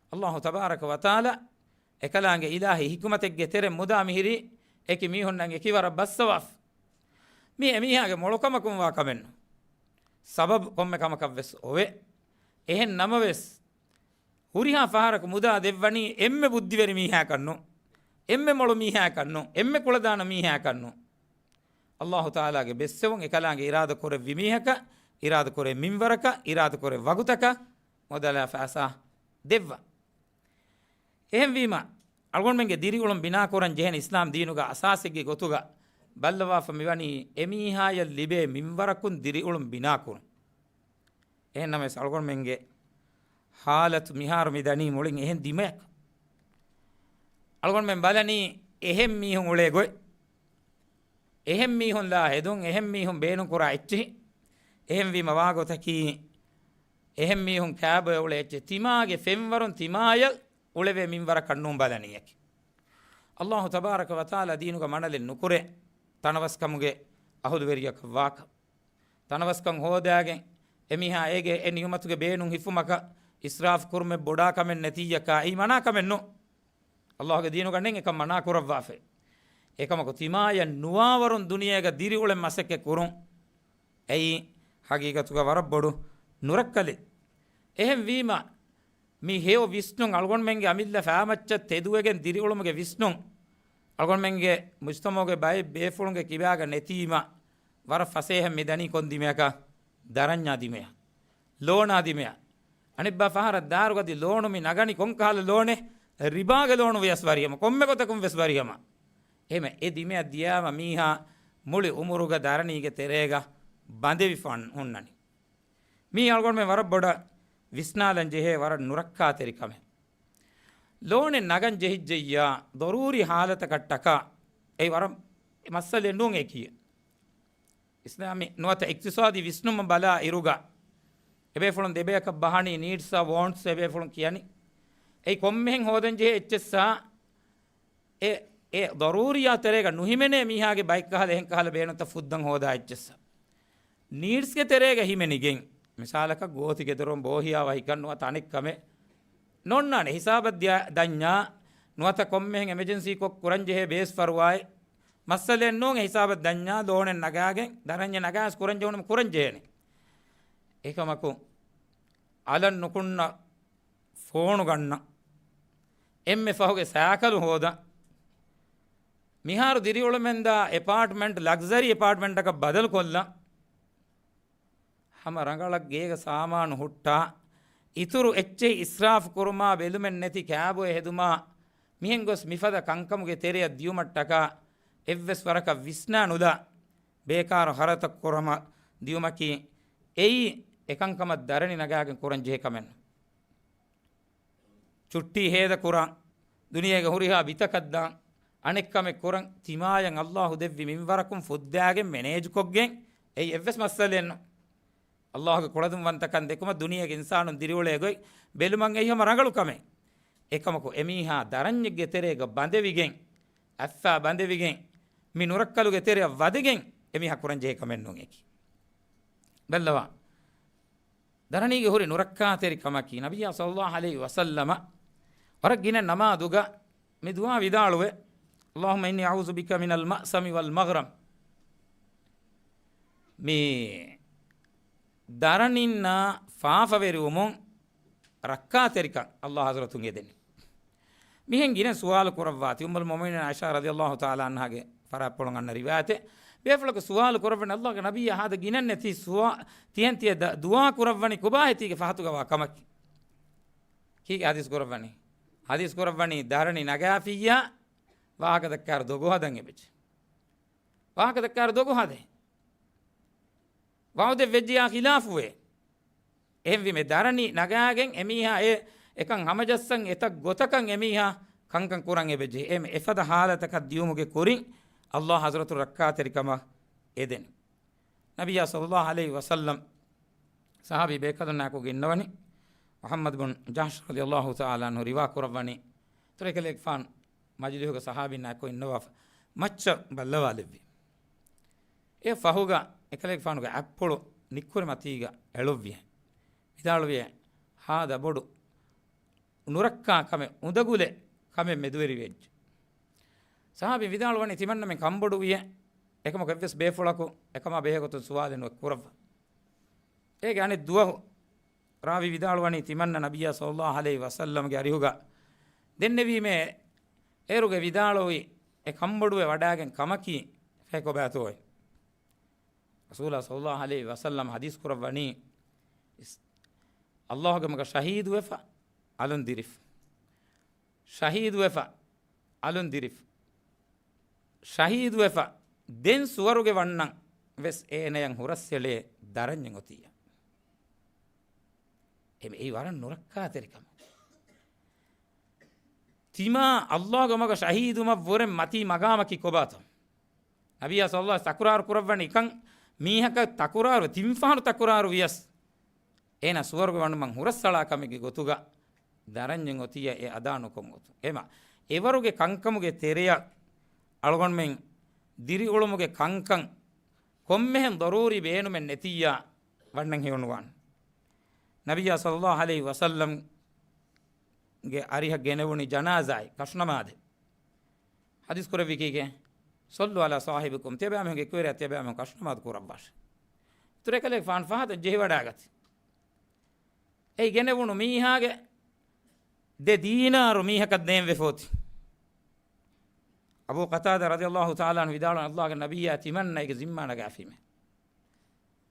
އައްލާހު ތަބާރަކަ ވަތަޢާލާ އެކަލާނގެ އިލާހީ ޙިކުމަތެއްގެ ތެރެ މުދާ މިހިރީ އެކި މީހުންނަށް އެކިވަރަށް ބައްސަވާފަ. މީ އެމީހާގެ މޮޅުކަމަކުން ވާ ކަމެއްނު. ސަބަބު ކޮންމެ ކަމަކަށްވެސް އޮވޭ. އެހެން ނަމަވެސް، ހުރިހާ ފަހަރަކު މުދާ ދެއްވަނީ އެންމެ ބުއްދިވެރި މީހާކަށްނު، އެންމެ މޮޅު މީހާކަށްނު، އެންމެ ކުޅަދާނަ މީހާކަށްނު. އައްލާހު ތަޢާލާގެ ބެއްސެވުން އެކަލާނގެ އިރާދަ ކުރެއްވި މީހަކަށް، އިރާދަ ކުރޭ މިންވަރަކަށް، އިރާދަ ކުރޭ ވަގުތަކަށް މުދާ ފައިސާ ދެއްވާ. އެހެންވީމަ، އަޅުގަނޑުމެންގެ ދިރިއުޅުން ބިނާކުރަން ޖެހޭނެ އިސްލާމް ދީނުގަ އަސާސެއްގެ ގޮތުގަ ބައްލަވާފަ މިވަނީ އެމީހާޔަށް ލިބޭ މިންވަރަކުން ދިރިއުޅުން ބިނާކުރުން. އެހެންނަމަވެސް އަޅުގަނޑުމެންގެ ހާލަތު މިހާރު މި ދަނީ މުޅިން އެހެން ދިމަޔަކަށް. އަޅުގަނޑުމެން ބަލަނީ އެހެން މީހުން އުޅޭ ގޮތް. އެހެން މީހުން ލާ ހެދުން، އެހެން މީހުން ބޭނުންކުރާ އެއްޗެހި. އެހެންވީމަ ވާގޮތަކީ، އެހެން މީހުން ކާބޮއެ އުޅޭ އެއްޗެއް ތިމާގެ ފެންވަރުން ތިމާޔަށް އުޅެވޭ މިންވަރަކަށް ނޫން ބަލަނީއަކީ. އައްލާހު ތަބާރަކަ ވަތަޢާލާ ދީނުގަ މަނަލެއް ނުކުރޭ، ތަނަވަސްކަމުގެ އަހުލުވެރިޔަކަށް ވާކަށް. ތަނަވަސްކަން ހޯދާގެން، އެމީހާ އޭގެ އެ ނިޢުމަތުގެ ބޭނުން ހިފުމަކަށް އިސްރާފު ކުރުމެއް ބޮޑާ ކަމެއް ނެތިއްޔަކާ، އެއީ މަނާ ކަމެއް ނޫން. އައްލާހުގެ ދީނުގަ ނެތް އެކަން މަނާ ކުރައްވާފައި. އެކަމަކު ތިމާޔަށް ނުވާވަރުން ދުނިޔޭގަ ދިރިއުޅެން މަސައްކަތް ކުރުން. އެއީ ހަގީގަތުގަ ވަރަށް ބޮޑު ނުރައްކަލެއް. އެހެންވީމަ، މި ހެޔޮ ވިސްނުން، އަޅުގަނޑުމެންގެ އަމިއްލަ ފައިމައްޗަށް ތެދުވެގެން ދިރިއުޅުމުގެ ވިސްނުން، އަޅުގަނޑުމެންގެ މުޖްތަމަޢުގެ ބައެއް ބޭފުޅުންގެ ކިބާގަ ނެތީމަ، ވަރަށް ފަސޭހަ މި ދަނީ ކޮން ދިމަޔަކަށް؟ ދަރަންޏާ ދިމަޔަށް، ލޯނާ ދިމަޔަށް. އަނެއްބާ ފަހަރަށް ދާރުގަދި ލޯނު މި ނަގަނީ ކޮންކަހަލަ ލޯނެއް؟ ރިބާގެ ލޯނު ވިޔަސް ވަރިހަމަ، ކޮންމެ ގޮތަކުން ވެސް ވަރިހަމަ. އެހެމަ އެ ދިމަޔަށް ދިޔާމަ މީހާ މުޅި އުމުރުގަ ދަރަނީގެ ތެރޭގަ ބަނދެވިފަ ހުންނަނީ. މީ އަޅުގަނޑުމެން ވަރަށް ބޮޑަށް ވިސްނާލަން ޖެހޭ ވަރަށް ނުރައްކާތެރި ކަމެއް. ލޯނެއް ނަގަން ޖެހިއްޖެއްޔާ، ޟަރޫރީ ހާލަތަކަށްޓަކާ، އެއީ ވަރަށް މައްސަލައެއް ނޫން އެކީ. އިސްލާމީ ނުވަތަ އިޤްތިޞާދީ ވިސްނުމަށް ބަލާ އިރުގަ، އެބޭފުޅުން ދެބަޔަކަށް ބަހަނީ ނީޑްސްއާ ވޯންޓްސް އެބޭފުޅުން ކިޔަނީ. އެއީ ކޮންމެހެން ހޯދަން ޖެހޭ އެއްޗެއްސާ، އެ، އެ ޟަރޫރިއްޔާ ތެރޭގަ ނުހިމެނޭ މީހާގެ ބައެއްކަހަލަ އެހެންކަހަލަ ބޭނުންތައް ފުއްދަން ހޯދާ އެއްޗެއްސަ. ނީޑްސްގެ ތެރޭގަ ހިމެނިގެން، މިސާލަކަށް ގޯތި ގެދޮރުން ބޯހިޔާ ވަހިކަން ނުވަތަ އަނެއް ކަމެއް ނޯންނާނެ. ހިސާބަށް ދިޔަ ދަންޏާ ނުވަތަ ކޮންމެހެން އެމަޖެންސީ ކޮށް ކުރަން ޖެހޭ ބޭސް ފަރުވާއެއް މައްސަލައެއް ނޫން. ހިސާބަށް ދަންޏާ ލޯނެއް ނަގާގެން ދަރަންޏެއް ނަގާސް ކުރަން ޖެހުނު ކުރަން ޖެހޭނެ. އެކަމަކު އަލަށް ނުކުންނަ ފޯނު ގަންނަ، އެންމެ ފަހުގެ ސައިކަލު ހޯދަ، މިހާރު ދިރިއުޅުމެންދާ އެޕާޓްމަންޓް ލަގްޒަރީ އެޕާޓްމަންޓަކަށް ބަދަލު ކޮށްލަ، ހަމަ ރަނގަޅަށް ގޭގަ ސާމާނު ހުއްޓާ، އިތުރު އެއްޗެހި އިސްރާފު ކުރުމާ ބެލުމެއް ނެތި ކާބޮއެ ހެދުމާ، މިހެން ގޮސް މިފަދަ ކަންކަމުގެ ތެރެއަށް ދިޔުމަށްޓަކާ އެއްވެސް ވަރަކަށް ވިސްނާ ނުލާ، ބޭކާރު ހަރަދުތައް ކުރަމަށް ދިޔުމަކީ އެއީ އެކަންކަމަށް ދަރަނި ނަގާގެން ކުރަން ޖެހޭ ކަމެއް ނޫން. ޗުއްޓީ ހޭދަ ކުރަން، ދުނިޔޭގެ ހުރިހާ ބިތަކަށް ދާން، އަނެއްކަމެއް ކުރަން، ތިމާޔަށް އައްލާހު ދެއްވި މިންވަރަކުން ފުއްދާގެން މެނޭޖްކޮށްގެން އެއީ އެއްވެސް މައްސަލައެއް ނޫން. އައްލާހުގެ ކުޅަދުންވަންތަކަން ދެކުމަށް ދުނިޔޭގެ އިންސާނުން ދިރިއުޅޭ ގޮތް ބެލުމަށް އެއީ ހަމަ ރަނގަޅު ކަމެއް. އެކަމަކު އެމީހާ ދަރަންޏެއްގެ ތެރޭގަ ބަނދެވިގެން، އަތްފާ ބަނދެވިގެން، މި ނުރައްކަލުގެ ތެރެއަށް ވަދެގެން އެމީހާ ކުރަން ޖެހޭ ކަމެއް ނޫން އެކީ. ބައްލަވާ. ދަރަނީގެ ހުރި ނުރައްކާތެރިކަމަކީ، ނަބިއްޔާ ޞައްލައްލާހު ޢަލައިހި ވަސައްލަމަ ވަރަށް ގިނަ ނަމާދުގަ މި ދުޢާ ވިދާޅުވެ، اللهم إني أعوذ بك من المأثم والمغرم. މި ދަރަނިންނާ ފާފަވެރިވުމުން ރައްކާތެރިކަން އައްލާހު ޙަޟްރަތުން އެދެނީ. މިހެން ގިނަ ސުވާލު ކުރައްވާތީ. އުއްމުލް މުއުމިނީން ޢާއިޝާ ރަޟިޔަﷲ ތަޢާލާ ޢަންހާގެ ފަރާތްޕުޅުން އަންނަ ރިވާޔަތެއް. ބޭފުޅަކު ސުވާލު ކުރައްވަނީ، ﷲގެ ނަބިއްޔާ، ހާދަ ގިނަން ނެތީ ސުވާ-، ތިހެން ތިޔަ ދަ-، ދުޢާ ކުރައްވަނީ ކޮބާހޭ ތީގެ ފަހަތުގަވާ ކަމަކީ؟ ކީކޭ ޙަދީޘް ކުރައްވަނީ؟ ޙަދީޘް ކުރައްވަނީ ދަރަނި ނަގާފިއްޔާ ވާހަކަ ދައްކާއިރު ދޮގު ހަދަން އެބަޖެހޭ. ވާހަކަ ދައްކާއިރު ދޮގު ހަދޭ. ވަޢުދެއް ވެއްޖިއްޔާ ޚިލާފުވޭ. އެހެންވީމަ ދަރަނި ނަގާގެން އެމީހާ އެ އެކަން ހަމަޖައްސަން އެތައް ގޮތަކަށް އެމީހާ ކަންކަން ކުރަން އެބަޖެހޭ. އެމަ އެފަދަ ޙާލަތަކަށް ދިޔުމުގެ ކުރިން ﷲ ޙަޟްރަތު ރައްކާތެރިކަމަށް އެދެނީ. ނަބިއްޔާ ޞައްލަﷲ ޢަލައިހި ވަސައްލަމް ޞަޙާބީ ބޭކަލުންނާއެކު އިންނަވަނީ. މުޙައްމަދު ބުން ޖަޙްޝް ރަޟިޔަﷲ ތަޢާލާ ޢަންހު ރިވާ ކުރައްވަނީ، އިތުރު އެކަލޭގެފާނު މަޖިލީހުގަ ޞަޙާބީންނާއެކު އިންނަވާފަ މައްޗަށް ބައްލަވާލެއްވި. އެ ފަހުގަ އެކަލޭގެފާނުގެ އަތްޕުޅު ނިއްކުރި މަތީގަ އެޅުއްވިއޭ. ވިދާޅުވިއޭ، ހާދަ ބޮޑު ނުރައްކާ ކަމެއް، އުނދަގުލެއް ކަމެއް މެދުވެރިވެއްޖެ. ޞަޙާބީން ވިދާޅުވަނީ ތިމަންނަމެން ކަންބޮޑުވިއޭ، އެކަމަކު އެއްވެސް ބޭފުޅަކު އެކަމާ ބެހޭގޮތުން ސުވާލެއް ނުއެއް ކުރައްވާ. އޭގެ އަނެއް ދުވަހު ރާވީ ވިދާޅުވަނީ ތިމަންނަ ނަބިއްޔާ ޞައްލަﷲ ޢަލައިހި ވަސައްލަމްގެ އަރިހުގަ ދެންނެވީމޭ، އޭރުގެ ވިދާޅުވި އެ ކަންބޮޑުވެ ވަޑާގެން ކަމަކީ ފެކޮބާތޯއޭ؟ ރަސޫލާ ޞައްލަﷲ ޢަލައިހި ވަސައްލަމް ޙަދީޘް ކުރައްވަނީ، އިސް-، ﷲގެ މަގަށް ޝަހީދުވެފަ އަލުން ދިރިފަ. ޝަހީދުވެފަ އަލުން ދިރިފަ. ޝަހީދުވެފަ ދެން ސުވަރުގެ ވަންނަން ވެސް އޭނަޔަށް ހުރަސްއެޅޭ ދަރަންޏެއް އޮތިއްޔާ. އެމެ-، އެއީ ވަރަށް ނުރައްކާތެރި ކަމެއް. ތިމާ ﷲގެ މަގަށް ޝަހީދުވުމަށްވުރެ މަތީ މަގާމަކީ ކޮބާތޯ؟ ނަބިއްޔާ ޞައްލަﷲ ތަކުރާރު ކުރައްވަނީ އެކަން މީހަކަށް ތަކުރާރު، ތިން ފަހަރު ތަކުރާރު ވިޔަސް، އޭނާ ސުވަރުގެ ވަނުމަށް ހުރަސްއަޅާ ކަމެއްގެ ގޮތުގަ ދަރަންޏެއް އޮތިއްޔާ އެ އަދާ ނުކޮށް އޮތުން. އެމަ، އެވަރުގެ ކަންކަމުގެ ތެރެއަށް އަޅުގަނޑުމެން ދިރިއުޅުމުގެ ކަންކަން ކޮންމެހެން ޟަރޫރީ ބޭނުމެއް ނެތިއްޔާ ވަންނަން ހެޔޮނުވާނެ. ނަބިއްޔާ ޞައްލަﷲ ޢަލައިހި ވަސައްލަމްގެ އަރިހަށް ގެނެވުނީ ޖަނާޒާއެއް، ކަށުނަމާދެއް. ޙަދީޘް ކުރެއްވީ ކީކޭ؟ صلوا على صاحبكم، ތިޔަބައިމީހުންގެ އެކުވެރިޔާ ތިޔަބައިމީހުން ކަށުނަމާދު ކުރައްވާށޭ. އިތުރު އެކަލޭގެފާނު ފަހަތަށް ޖެހިވަޑާގަތީ. އެ ގެނެވުނު މީހާގެ ދެ ދީނާރު މީހަކަށް ދޭން ވެފަ އޮތީ. އަބޫ ޤަތާދާ ރަޟިޔަﷲ ތަޢާލާ ޢަންހު ވިދާޅުވަނީ، ﷲގެ ނަބިއްޔާ ތިމަންނަ އޭގެ ޒިންމާ ނަގާފީމޭ.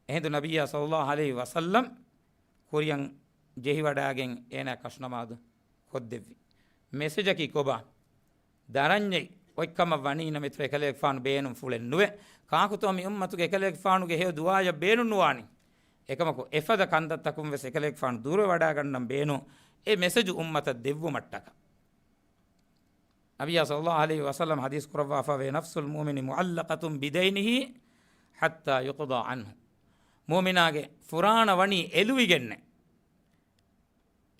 އެހިނދު ނަބިއްޔާ ޞައްލަﷲ ޢަލައިހި ވަސައްލަމް ކުރިއަށް ޖެހިވަޑާގެން އޭނާ ކަށުނަމާދު ކޮށްދެއްވި. މެސެޖަކީ ކޮބާ؟ ދަރަންޏެއް އޮތްކަމަށް ވަނީ ނަމަ އިތުރު އެކަލޭގެފާނު ބޭނުންފުޅެއް ނުވޭ. ކާކުތޯ މި އުއްމަތުގެ އެކަލޭގެފާނުގެ ހެޔޮ ދުޢާއަށް ބޭނުން ނުވާނީ؟ އެކަމަކު އެފަދަ ކަންތައްތަކުން ވެސް އެކަލޭގެފާނު ދުރުވެވަޑާގަންނަން ބޭނުން އެ މެސެޖު އުއްމަތަށް ދެއްވުމަށްޓަކާ. ނަބިއްޔާ ޞައްލަﷲ ޢަލައިހި ވަސައްލަމް ޙަދީޘް ކުރައްވާފަވޭ، نفس المؤمن معلقة بدينه حتى يقضى عنه. މުއުމިނާގެ ފުރާނަ ވަނީ އެލުވިގެންނޭ،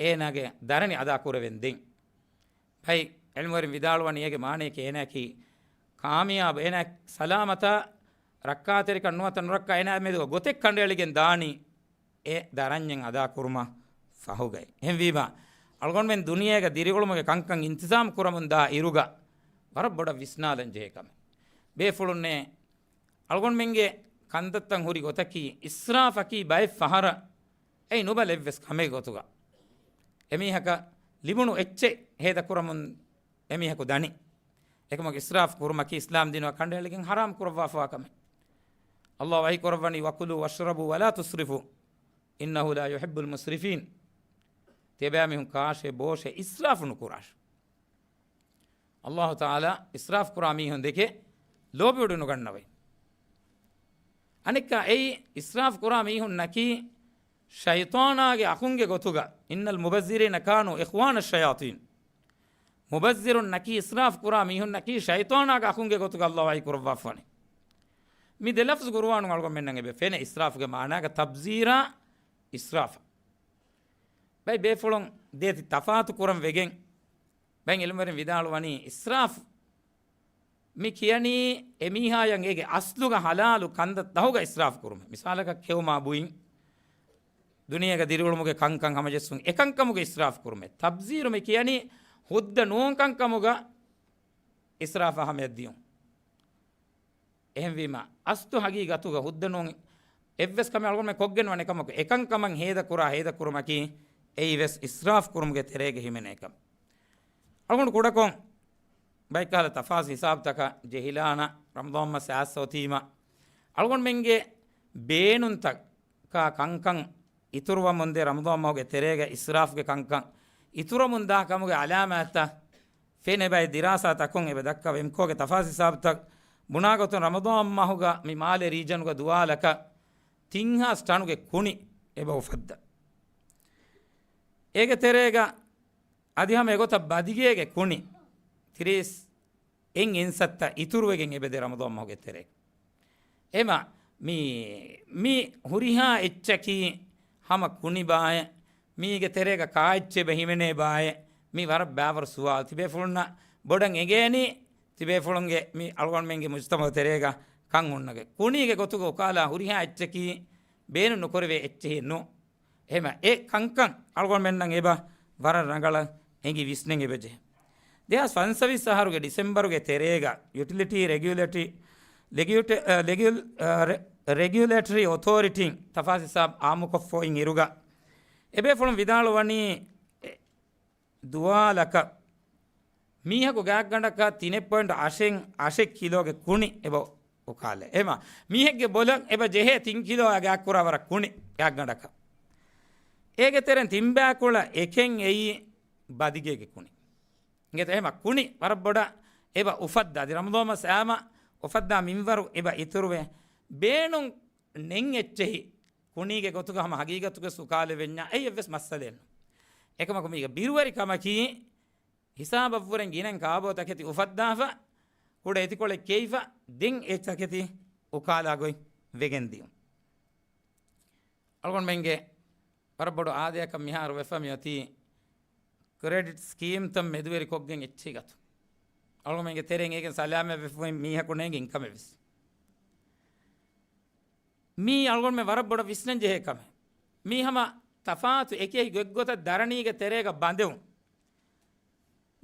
އޭނާގެ ދަރަނި އަދާ ކުރެވެން ދެން. ބައި ޢިލްމުވެރިން ވިދާޅުވަނީ އޭގެ މާނަޔަކީ އޭނާއަކީ ކާމިޔާބު، އޭނާ ސަލާމަތާ ރައްކާތެރިކަން ނުވަތަ ނުރައްކާ އޭނާ މެދުގަ ގޮތެއް ކަނޑައެޅިގެން ދާނީ އެ ދަރަންޏެއް އަދާ ކުރުމަށް ފަހުގައި. އެހެންވީމަ، އަޅުގަނޑުމެން ދުނިޔޭގަ ދިރިއުޅުމުގެ ކަންކަން އިންތިޒާމް ކުރަމުން ދާ އިރުގަ ވަރަށް ބޮޑަށް ވިސްނާލަން ޖެހޭ ކަމެއް. ބޭފުޅުންނޭ އަޅުގަނޑުމެންގެ ކަންތައްތައް ހުރި ގޮތަކީ، އިސްރާފަކީ ބައެއް ފަހަރަށް އެއީ ނުބަލަ އެއްވެސް ކަމެއް ގޮތުގަ. އެމީހަކަށް ލިބުނު އެއްޗެއް ހޭދަކުރަމުން އެމީހަކު ދަނީ. އެކަމަކު އިސްރާފް ކުރުމަކީ އިސްލާމް ދީނުގަ ކަނޑައެޅިގެން ޙަރާމް ކުރައްވާފަވާ ކަމެއް. ﷲ ވަޙީ ކުރައްވަނީ، وكلوا واشربوا ولا تسرفوا إنه لا يحب المسرفين. ތިޔަބައިމީހުން ކާށޭ ބޯށޭ، އިސްރާފު ނުކުރާށޭ. ﷲ ތަޢާލާ އިސްރާފް ކުރާ މީހުން ދެކެ ލޯބިވެޑި ނުގަންނަވައި. އަނެއްކާ އެއީ އިސްރާފް ކުރާ މީހުންނަކީ ޝައިޠާނާގެ އަޚުންގެ ގޮތުގަ، إن المبذرين كانوا إخوان الشياطين. މުބައްޒިރުންނަކީ، އިސްރާފް ކުރާ މީހުންނަކީ ޝައިޠާނާގެ އަޚުންގެ ގޮތުގަ ﷲ ވަޙީ ކުރައްވާފަވަނީ. މި ދެ ލަފްޒު ޤުރުއާނުން އަޅުގަނޑުމެންނަށް އެބަ ފެނޭ، އިސްރާފްގެ މާނާގަ ތަބްޒީރާ އިސްރާފާ. ބައި ބޭފުޅުން ދޭތި ތަފާތު ކުރަން ވެގެން، ބައި ޢިލްމުވެރިން ވިދާޅުވަނީ، އިސްރާފް މި ކިޔަނީ އެމީހާޔަށް އޭގެ އަސްލުގަ ޙަލާލު ކަންތައްތަހުގަ އިސްރާފް ކުރުމެއް. މިސާލަކަށް ކެއުމާ ބުއިން، ދުނިޔޭގަ ދިރިއުޅުމުގެ ކަންކަން ހަމަޖެއްސުން، އެކަންކަމުގަ އިސްރާފް ކުރުމެއް. ތަބްޒީރު މި ކިޔަނީ ހުއްދަ ނޫން ކަންކަމުގަ އިސްރާފަށް ހަމަޔަށް ދިޔުން. އެހެންވީމަ، އަސްލު ހަގީގަތުގަ ހުއްދަ ނޫން އެއްވެސް ކަމެއް އަޅުގަނޑުމެން ކޮށްގެން ނުވާނެ ކަމަކު، އެކަންކަމަށް ހޭދަކުރާ ހޭދަކުރުމަކީ އެއީވެސް އިސްރާފް ކުރުމުގެ ތެރޭގަ ހިމެނޭ ކަމެއް. އަޅުގަނޑު ކުޑަކޮށް ބައެއްކަހަލަ ތަފާސް ހިސާބުތަކަށް ޖެހިލާނަ، ރަމަޟާން މަސް އައިސް އޮތީމަ، އަޅުގަނޑުމެންގެ ބޭނުންތަކާ ކަންކަން އިތުރުވަމުންދޭ، ރަމަޟާން މަހުގެ ތެރޭގަ އިސްރާފުގެ ކަންކަން އިތުރަމުންދާ ކަމުގެ އަލާމާތްތައް ފެން އެބައި ދިރާސާތަކުން އެބަ ދައްކަވަ، އެމްކޯގެ ތަފާސް ހިސާބުތައް ބުނާ ގޮތުން، ރަމަޟާން މަހުގަ މި މާލެ ރީޖަނުގަ ދުވާލަކަށް ތިން ހާސް ޓަނުގެ ކުނި އެބަ އުފައްދާ. އޭގެ ތެރޭގަ އަދި ހަމަ އެގޮތަށް ބަދިގޭގެ ކުނި ތިރީސް އެއް އިންސައްތަ އިތުރުވެގެން އެބަދޭ ރަމަޟާން މަހުގެ ތެރޭ. އެމަ މި، މި ހުރިހާ އެއްޗަކީ ހަމަ ކުނިބާއޭ، މީގެ ތެރޭގަ ކާއެއްޗެއް އެބަ ހިމެނޭބާއޭ، މީ ވަރަށް ބާވަރު ސުވާލު. ތިބޭފުޅުންނަށް ބޮޑަށް އެނގޭނީ ތިބޭފުޅުންގެ މި އަޅުގަނޑުމެންގެ މުޖުތަމަޢު ތެރޭގަ ކަން ހުންނަގެ. ކުނީގެ ގޮތުގަ އުކާލާ ހުރިހާ އެއްޗަކީ ބޭނުން ނުކުރެވޭ އެއްޗެހި ނޫން. އެހެމަ އެ ކަންކަން އަޅުގަނޑުމެންނަށް އެބަ ވަރަށް ރަނގަޅަށް އެނގި ވިސްނެން އެބަޖެހޭ. ދެހާސް ފަންސަވީސް އަހަރުގެ ޑިސެމްބަރުގެ ތެރޭގަ ޔުޓިލިޓީ ރެގިއުލޭޓި، ލެގިއުޓެ-، އަ، ލެގިއުލް-، އަ، ރެ-، ރެގިއުލޭޓަރީ އޮތޯރިޓީން ތަފާސް ހިސާބް އާއްމުކޮށްފައި އިރުގަ، އެބޭފުޅުން ވިދާޅުވަނީ، ދުވާލަކަށް މީހަކު ގާތްގަނޑަކަށް ތިނެއް ޕޮއިންޓް އަށެއް، އަށެއް ކިލޯގެ ކުނި އެބަ އުކާލޭ. އެމަ މީހެއްގެ ބޮލަށް އެބަ ޖެހޭ ތިން ކިލޯއާ ގާތްކުރާ ވަރަށް ކުނި ގާތްގަނޑަކަށް. އޭގެ ތެރެއިން ތިން ބައިކުޅަ އެކެއް އެއީ ބަދިގޭގެ ކުނި. އިނގޭތަ؟ އެހެމަ ކުނި ވަރަށް ބޮޑަށް އެބަ އުފައްދާ. އަދި ރަމަޟާން މަސް އައީމަ އުފައްދާ މިންވަރު އެބަ އިތުރުވެ، ބޭނުން ނެތް އެއްޗެހި ކުނީގެ ގޮތުގަ ހަމަ ހަގީގަތުގަ އުކާލެވެންޏާ އެއީ އެއްވެސް މައްސަލައެއް ނޫން. އެކަމަކު މީގެ ބިރުވެރި ކަމަކީ، ހިސާބަށްވުރެން ގިނައިން ކާބޯ ތަކެތި އުފައްދާފަ، ކުޑަ އެތިކޮޅެއް ކެއިފަ، ދެން އެ ތަކެތި އުކާލާ ގޮތް ވެގެން ދިޔުން. އަޅުގަނޑުމެންގެ ވަރަށް ބޮޑު އާދަޔަކަށް މިހާރު ވެފަ މިއޮތީ ކްރެޑިޓް ސްކީމްތައް މެދުވެރިކޮށްގެން އެއްޗެހި ގަތުން. އަޅުގަނޑުމެންގެ ތެރެއިން އޭގެން ސަލާމަތްވެފަ މީހަކު ނޭނގެ އިންކަމެއް ވެސް. މީ އަޅުގަނޑުމެން ވަރަށް ބޮޑަށް ވިސްނަން ޖެހޭ ކަމެއް. މީ ހަމަ ތަފާތު އެކި އެކި ގޮތްގޮތަށް ދަރަނީގެ ތެރޭގަ ބަނދެވުން.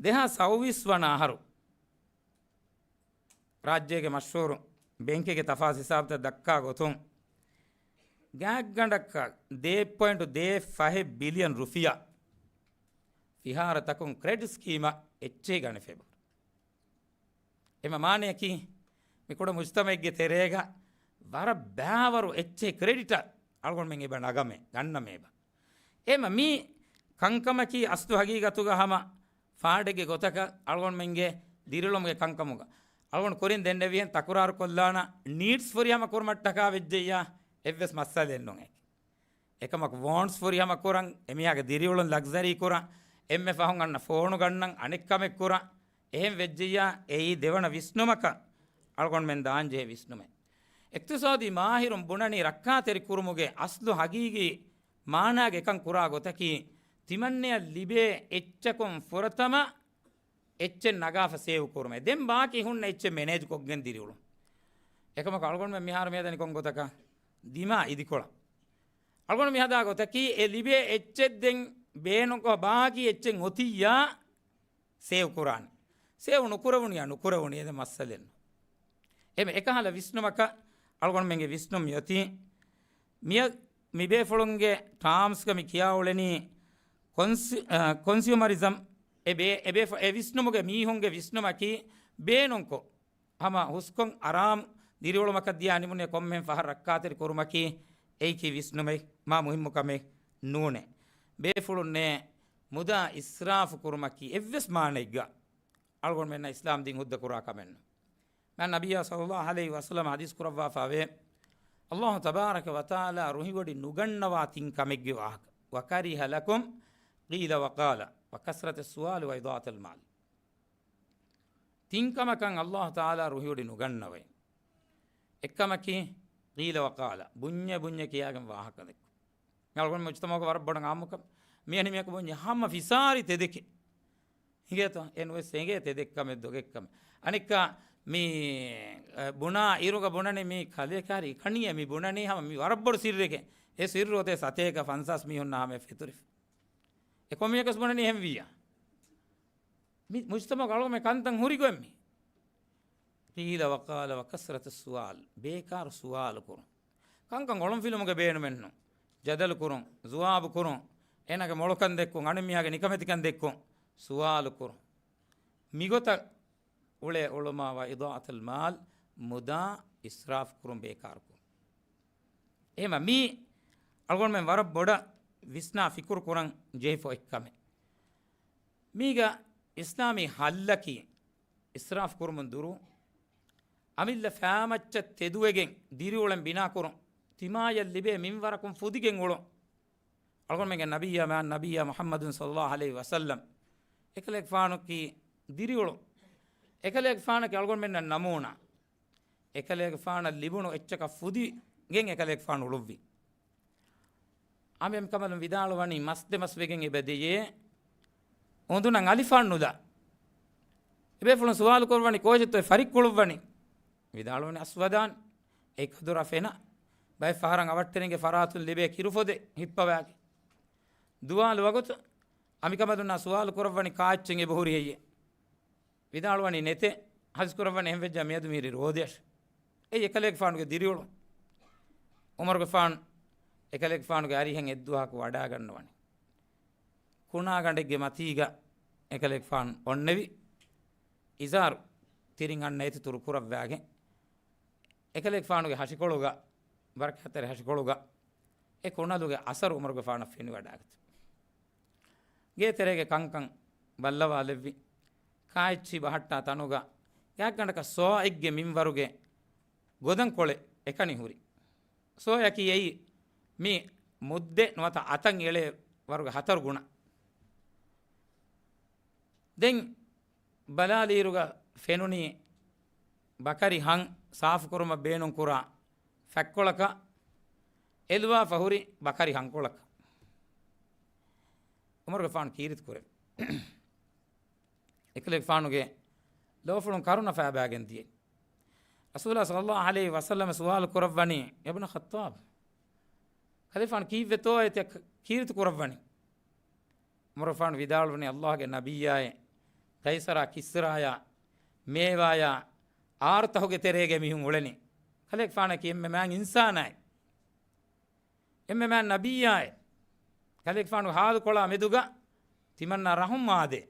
ދެހާސް ސައުވީސް ވަނަ އަހަރު ރާއްޖޭގެ މަޝްހޫރު ބޭންކެއްގެ ތަފާސް ހިސާބުތައް ދައްކާ ގޮތުން، ގާތްގަނޑަކަށް ދޭއް ޕޮއިންޓު ދޭއް ފަހެއް ބިލިއަން ރުފިޔާ ފިހާރަތަކުން ކްރެޑިޓް ސްކީމަށް އެއްޗެހި ގަނެފައި ބޮޑު. އެމަ މާނަޔަކީ، މި ކުޑަ މުޖްތަމަޢެއްގެ ތެރޭގަ ވަރަށް ބާވަރު އެއްޗެހި ކްރެޑިޓަށް އަޅުގަނޑުމެން އެބަ ނަގަމޭ، ގަންނަމޭ އެބަ. އެމަ މި ކަންކަމަކީ އަސްލު ހަގީގަތުގަ ހަމަ ފާޑެއްގެ ގޮތަކަށް އަޅުގަނޑުމެންގެ ދިރިއުޅުމުގެ ކަންކަމުގަ. އަޅުގަނޑު ކުރިން ދެންނެވިހެން ތަކުރާރު ކޮށްލާނަ، ނީޑްސް ފުރިހަމަ ކުރުމަށްޓަކާ ވެއްޖެއްޔާ އެއްވެސް މައްސަލައެއް ނޫނޭ. އެކަމަކު ވޯންޓްސް ފުރިހަމަ ކުރަން، އެމީހާގެ ދިރިއުޅުން ލަގްޒަރީ ކުރަން، އެންމެ ފަހުން އަންނަ ފޯނު ގަންނަން، އަނެއްކަމެއް ކުރަން، އެހެން ވެއްޖެއްޔާ އެއީ ދެވަނަ ވިސްނުމަކަށް އަޅުގަނޑުމެން ދާންޖެހޭ ވިސްނުމެއް. އިޤްތިޞާދީ މާހިރުން ބުނަނީ ރައްކާތެރި ކުރުމުގެ އަސްލު ހަގީގީ މާނާގެ ކަން ކުރާ ގޮތަކީ، ތިމަންނަޔަށް ލިބޭ އެއްޗަކުން ފުރަތަމަ އެއްޗެއް ނަގާފަ ސޭވް ކުރުމޭ. ދެން ބާކީ ހުންނަ އެއްޗެއް މެނޭޖް ކޮށްގެން ދިރިއުޅުން. އެކަމަކު އަޅުގަނޑުމެން މިހާރު މިއަދަނީ ކޮން ގޮތަކަށް؟ ދިމާ އިދިކޮޅަށް. އަޅުގަނޑު މިހަދާ ގޮތަކީ އެ ލިބޭ އެއްޗެއް ދެން ބޭނުންކޮށް ބާކީ އެއްޗެއް އޮތިއްޔާ ސޭވް ކުރާނެ. ސޭވް ނުކުރެވުނިޔާ ނުކުރެވުނީ އެ މައްސަލައެއް ނޫން. އެމެ އެކަހަލަ ވިސްނުމަކަށް އަޅުގަނޑުމެންގެ ވިސްނުން މިއޮތީ. މިޔަ މިބޭފުޅުންގެ ޓާމްސްގަ މި ކިޔާ އުޅެނީ ކޮންސި-، އަ، ކޮންސިއުމަރިޒަމް. އެ ބޭ-، އެ ބޭފު-، އެ ވިސްނުމުގެ މީހުންގެ ވިސްނުމަކީ ބޭނުންކޮށް، ހަމަ ހުސްކޮށް އަރާމް ދިރިއުޅުމަކަށް ދިޔަ އަނިމުން ކޮންމެހެން ފަހަރު ރައްކާތެރި ކުރުމަކީ އެއީކީ ވިސްނުމެއް، މާ މުހިއްމު ކަމެއް ނޫނޭ. ބޭފުޅުންނޭ މުދާ އިސްރާފު ކުރުމަކީ އެއްވެސް މާނައެއްގަ އަޅުގަނޑުމެންނަށް އިސްލާމް ދީން ހުއްދަ ކުރާ ކަމެއް ނޫން. މާތް ނަބިއްޔާ ޞައްލައްލާހު ޢަލައިހި ވަސައްލަމަ ޙަދީޘް ކުރައްވާފައިވޭ، ﷲ ތަބާރަކަ ވަތަޢާލާ ރުހިވޮޑި ނުގަންނަވާ ތިން ކަމެއްގެ ވާހަކަ، وكره لكم قيل وقال وكثرة السؤال وإضاعة المال. ތިން ކަމަކަށް ﷲ ތަޢާލާ ރުހިވޮޑި ނުގަންނަވައި. އެއްކަމަކީ، قيل وقال، ބުންޏެއް ބުންޏެއް ކިޔާގެން ވާހަކަ ދެއްކުން. އަޅުގަނޑު މުޖްތަމަޢުގަ ވަރަށް ބޮޑަށް އާއްމުކަން. މިއަނި މިއަކު ބުންޏެއް ހަމަ ފިސާރި ތެދެކެ. އިނގޭތޯ؟ އެން ވެސް އެނގޭ ތެދެއްކަމެއް ދޮގެއްކަމެއް. އަނެއްކާ މި، އަ، ބުނާ އިރުގަ ބުނަނީ މި ކަލޭކާރި ކަނިއެއް މި ބުނަނީ ހަމަ މި ވަރަށް ބޮޑު ސިއްރެކެ. އެ ސިއްރު އޮތޭ ސަތޭކަ ފަންސާސް މީހުންނާ ހަމަ އެ ފެތުރިފަ. އެ ކޮންމެއަކަސް ބުނަނީ އެހެން ވިއްޔާ. މި މުޖްތަމަޢުގަ އަޅުގަނޑު ކަންތައް ހުރި ގޮތް މި. قيل وقال وكثرة السؤال، ބޭކާރު ސުވާލު ކުރުން. ކަންކަން އޮޅުންފިލުމުގެ ބޭނުމެއް ނޫން. ޖަދަލު ކުރުން، ޖުވާބު ކުރުން، އޭނާގެ މޮޅުކަން ދެއްކުން، އަނެއް މީހާގެ ނިކަމެތިކަން ދެއްކުން، ސުވާލު ކުރުން. މިގޮތަށް އުޅޭ އުޅުމާ ވަ އިޟާޢަތަލް މާލް، މުދާ އިސްރާފު ކުރުން، ބޭކާރު ކުރުން. އެހެމަ މީ އަޅުގަނޑުމެން ވަރަށް ބޮޑަށް ވިސްނާ ފިކުރު ކުރަން ޖެހިފަ އޮތް ކަމެއް. މީގަ އިސްލާމީ ހައްލަކީ އިސްރާފު ކުރުމުން ދުރު، އަމިއްލަ ފާމައްޗަށް ތެދުވެގެން ދިރިއުޅެން ބިނާކުރުން، ތިމާޔަށް ލިބޭ މިންވަރަކުން ފުދިގެން އުޅުން. އަޅުގަނޑުމެންގެ ނަބިއްޔާ މާ ނަބިއްޔާ މުޙައްމަދު ޞައްލައްލާހު ޢަލައިހި ވަސައްލަމް އެކަލޭގެފާނަކީ ދިރިއުޅުން. އެކަލޭގެފާނަކީ އަޅުގަނޑުމެންނަށް ނަމޫނާ. އެކަލޭގެފާނަށް ލިބުނު އެއްޗަކަށް ފުދިގެން އެކަލޭގެފާނު އުޅުއްވި. އާ، އެކަމަލުން ވިދާޅުވަނީ މަސް ދެމަސް ވެގެން އެބަ ދެޔޭ އުނދުނަށް އަލިފާން ނުލާ. އެބޭފުޅުން ސުވާލު ކުރައްވަނީ ކޯޗެއްތޯ އެ ފަރިއްކުޅުއްވަނީ؟ ވިދާޅުވަނީ އަސްވަދާން. އެ ކަދުރާ ފެނާ. ބައެއް ފަހަރަށް އަވަށްޓެރިންގެ ފަރާތުން ލިބޭ ކިރުފޮދެއް ހިއްޕަވާގެން. ދުވާލު ވަގުތު އަމިކަމަލުންނާ ސުވާލު ކުރައްވަނީ ކާއެއްޗެއް އެބަހުރި ހެއްޔޭ؟ ވިދާޅުވަނީ ނެތޭ. ހަޒު ކުރައްވަނީ އެހެން ވެއްޖާ މިއަދު މިހިރީ ރޯދަޔަށް. އެއީ އެކަލޭގެފާނުގެ ދިރިއުޅުން. ޢުމަރުގެފާނު އެކަލޭގެފާނުގެ އަރިހަށް އެއްދުވަހަކު ވަޑާގަންނަވަނީ. ކުނާގަނޑެއްގެ މަތީގަ އެކަލޭގެފާނު އޮންނެވި، އިޒާރު ތިރިން އަންނަ އެތި ތުރު ކުރައްވާގެން، އެކަލޭގެފާނުގެ ހަށިކޮޅުގަ، ބަރަކާތްތެރި ހަށިކޮޅުގަ އެ ކުނަލުގެ އަސަރު ޢުމަރުގެފާނަށް ފެނިވަޑާގަތު. ގޭތެރޭގެ ކަންކަން ބައްލަވާލެއްވި، ކާއެއްޗި ބަހައްޓާ ތަނުގަ ގާތްގަނޑަކަށް ސޯއެއްގެ މިންވަރުގެ ގޮދަންކޮޅެއް އެކަނި ހުރި. ސޯޔަކީ އެއީ މި މުއްދެ ނުވަތަ އަތަށް އެޅޭ ވަރުގެ ހަތަރު ގުނަ. ދެން ބަލާލިއިރުގަ ފެނުނީ ބަކަރި ހަން ސާފުކުރުމަށް ބޭނުންކުރާ ފަތްކޮޅަކަށް، އެލުވާފަ ހުރި ބަކަރި ހަންކޮޅަކަށް. ޢުމަރުގެފާނު ކީރިތި ކުރެވި. އެކަލޭގެފާނުގެ ލޯފުޅުން ކަރުނަ ފައިބާގެން ދިޔައީ. ރަސޫލާ ޞައްލައްލާހު ޢަލައިހި ވަސައްލަމަށް ސުވާލު ކުރައްވަނީ، އިބްނު ޚައްޠާބް، ކަލޭގެފާނު ކީއްވެތޯ އޭތި ކީރިތި ކުރައްވަނީ؟ ޢުމަރުގެފާނު ވިދާޅުވަނީ، ﷲ ގެ ނަބިއްޔާއޭ، ޤައިޞަރާ ކިސްރާޔާ، މޭވާޔާ، އާރުތަހުގެ ތެރޭގަ މީހުން އުޅެނީ. ކަލޭގެފާނަކީ އެންމެ މާތް އިންސާނާއެއް. އެންމެ މާތް ނަބިއްޔާއެއް. ކަލޭގެފާނުގެ ހާލުކޮޅާ މެދުގަ ތިމަންނާ ރަޙުމް އާދޭ.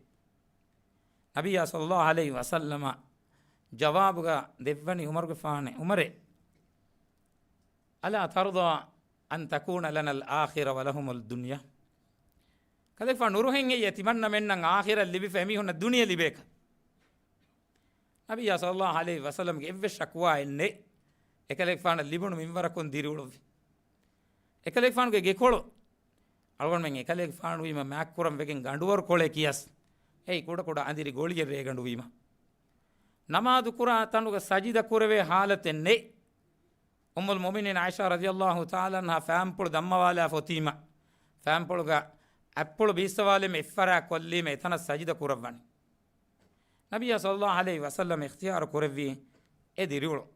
ނަބިއްޔާ ޞައްލައްލާހު ޢަލައިހި ވަސައްލަމަށް ޖަވާބުގަ ދެއްވަނީ ޢުމަރުގެފާނެ، ޢުމަރޭ، ألا ترضى أن تكون لنا الآخرة ولهم الدنيا؟ ކަލޭގެފާނު ނުރުހެން ހެއްޔޭ ތިމަންނަމެންނަށް އާޚިރަތް ލިބިފަ އެމީހުންނަށް ދުނިޔެ ލިބޭކަށް؟ ނަބިއްޔާ ޞައްލައްލާހު ޢަލައިހި ވަސައްލަމްގެ އެއްވެސް ޝަކުވާއެއް ނެތް. އެކަލޭގެފާނަށް ލިބުނު މިންވަރަކުން ދިރިއުޅުއްވި. އެކަލޭގެފާނުގެ ގެކޮޅު، އަޅުގަނޑުމެން އެކަލޭގެފާނުވީމަ މާތްކުރަން ވެގެން ގަނޑުވަރު ކޮޅޭ ކިޔަސް، އެއީ ކުޑަކުޑަ އަނދިރި ގޮޅިއެއް ރޭގަނޑުވީމަ. ނަމާދު ކުރާ ތަނުގަ ސަޖިދަ ކުރެވޭ ޙާލަތެއް ނެތް. އުއްމުލް މުއުމިނީން ޢާއިޝާ ރަޟިޔައްލާހު ތަޢާލާ ޢަންހާ ފާންޕުޅު ދަންމަވާލާފަ އޮތީމަ، ފާންޕުޅުގަ އަތްޕުޅު ބީއްސަވާލީމަ އެއްފަރާތް ކޮށްލީމަ އެތަނަށް ސަޖިދަ ކުރައްވަނީ. ނަބިއްޔާ ޞައްލައްލާހު ޢަލައިހި ވަސައްލަމް އިޚްތިޔާރު ކުރެއްވީ އެ ދިރިއުޅުން.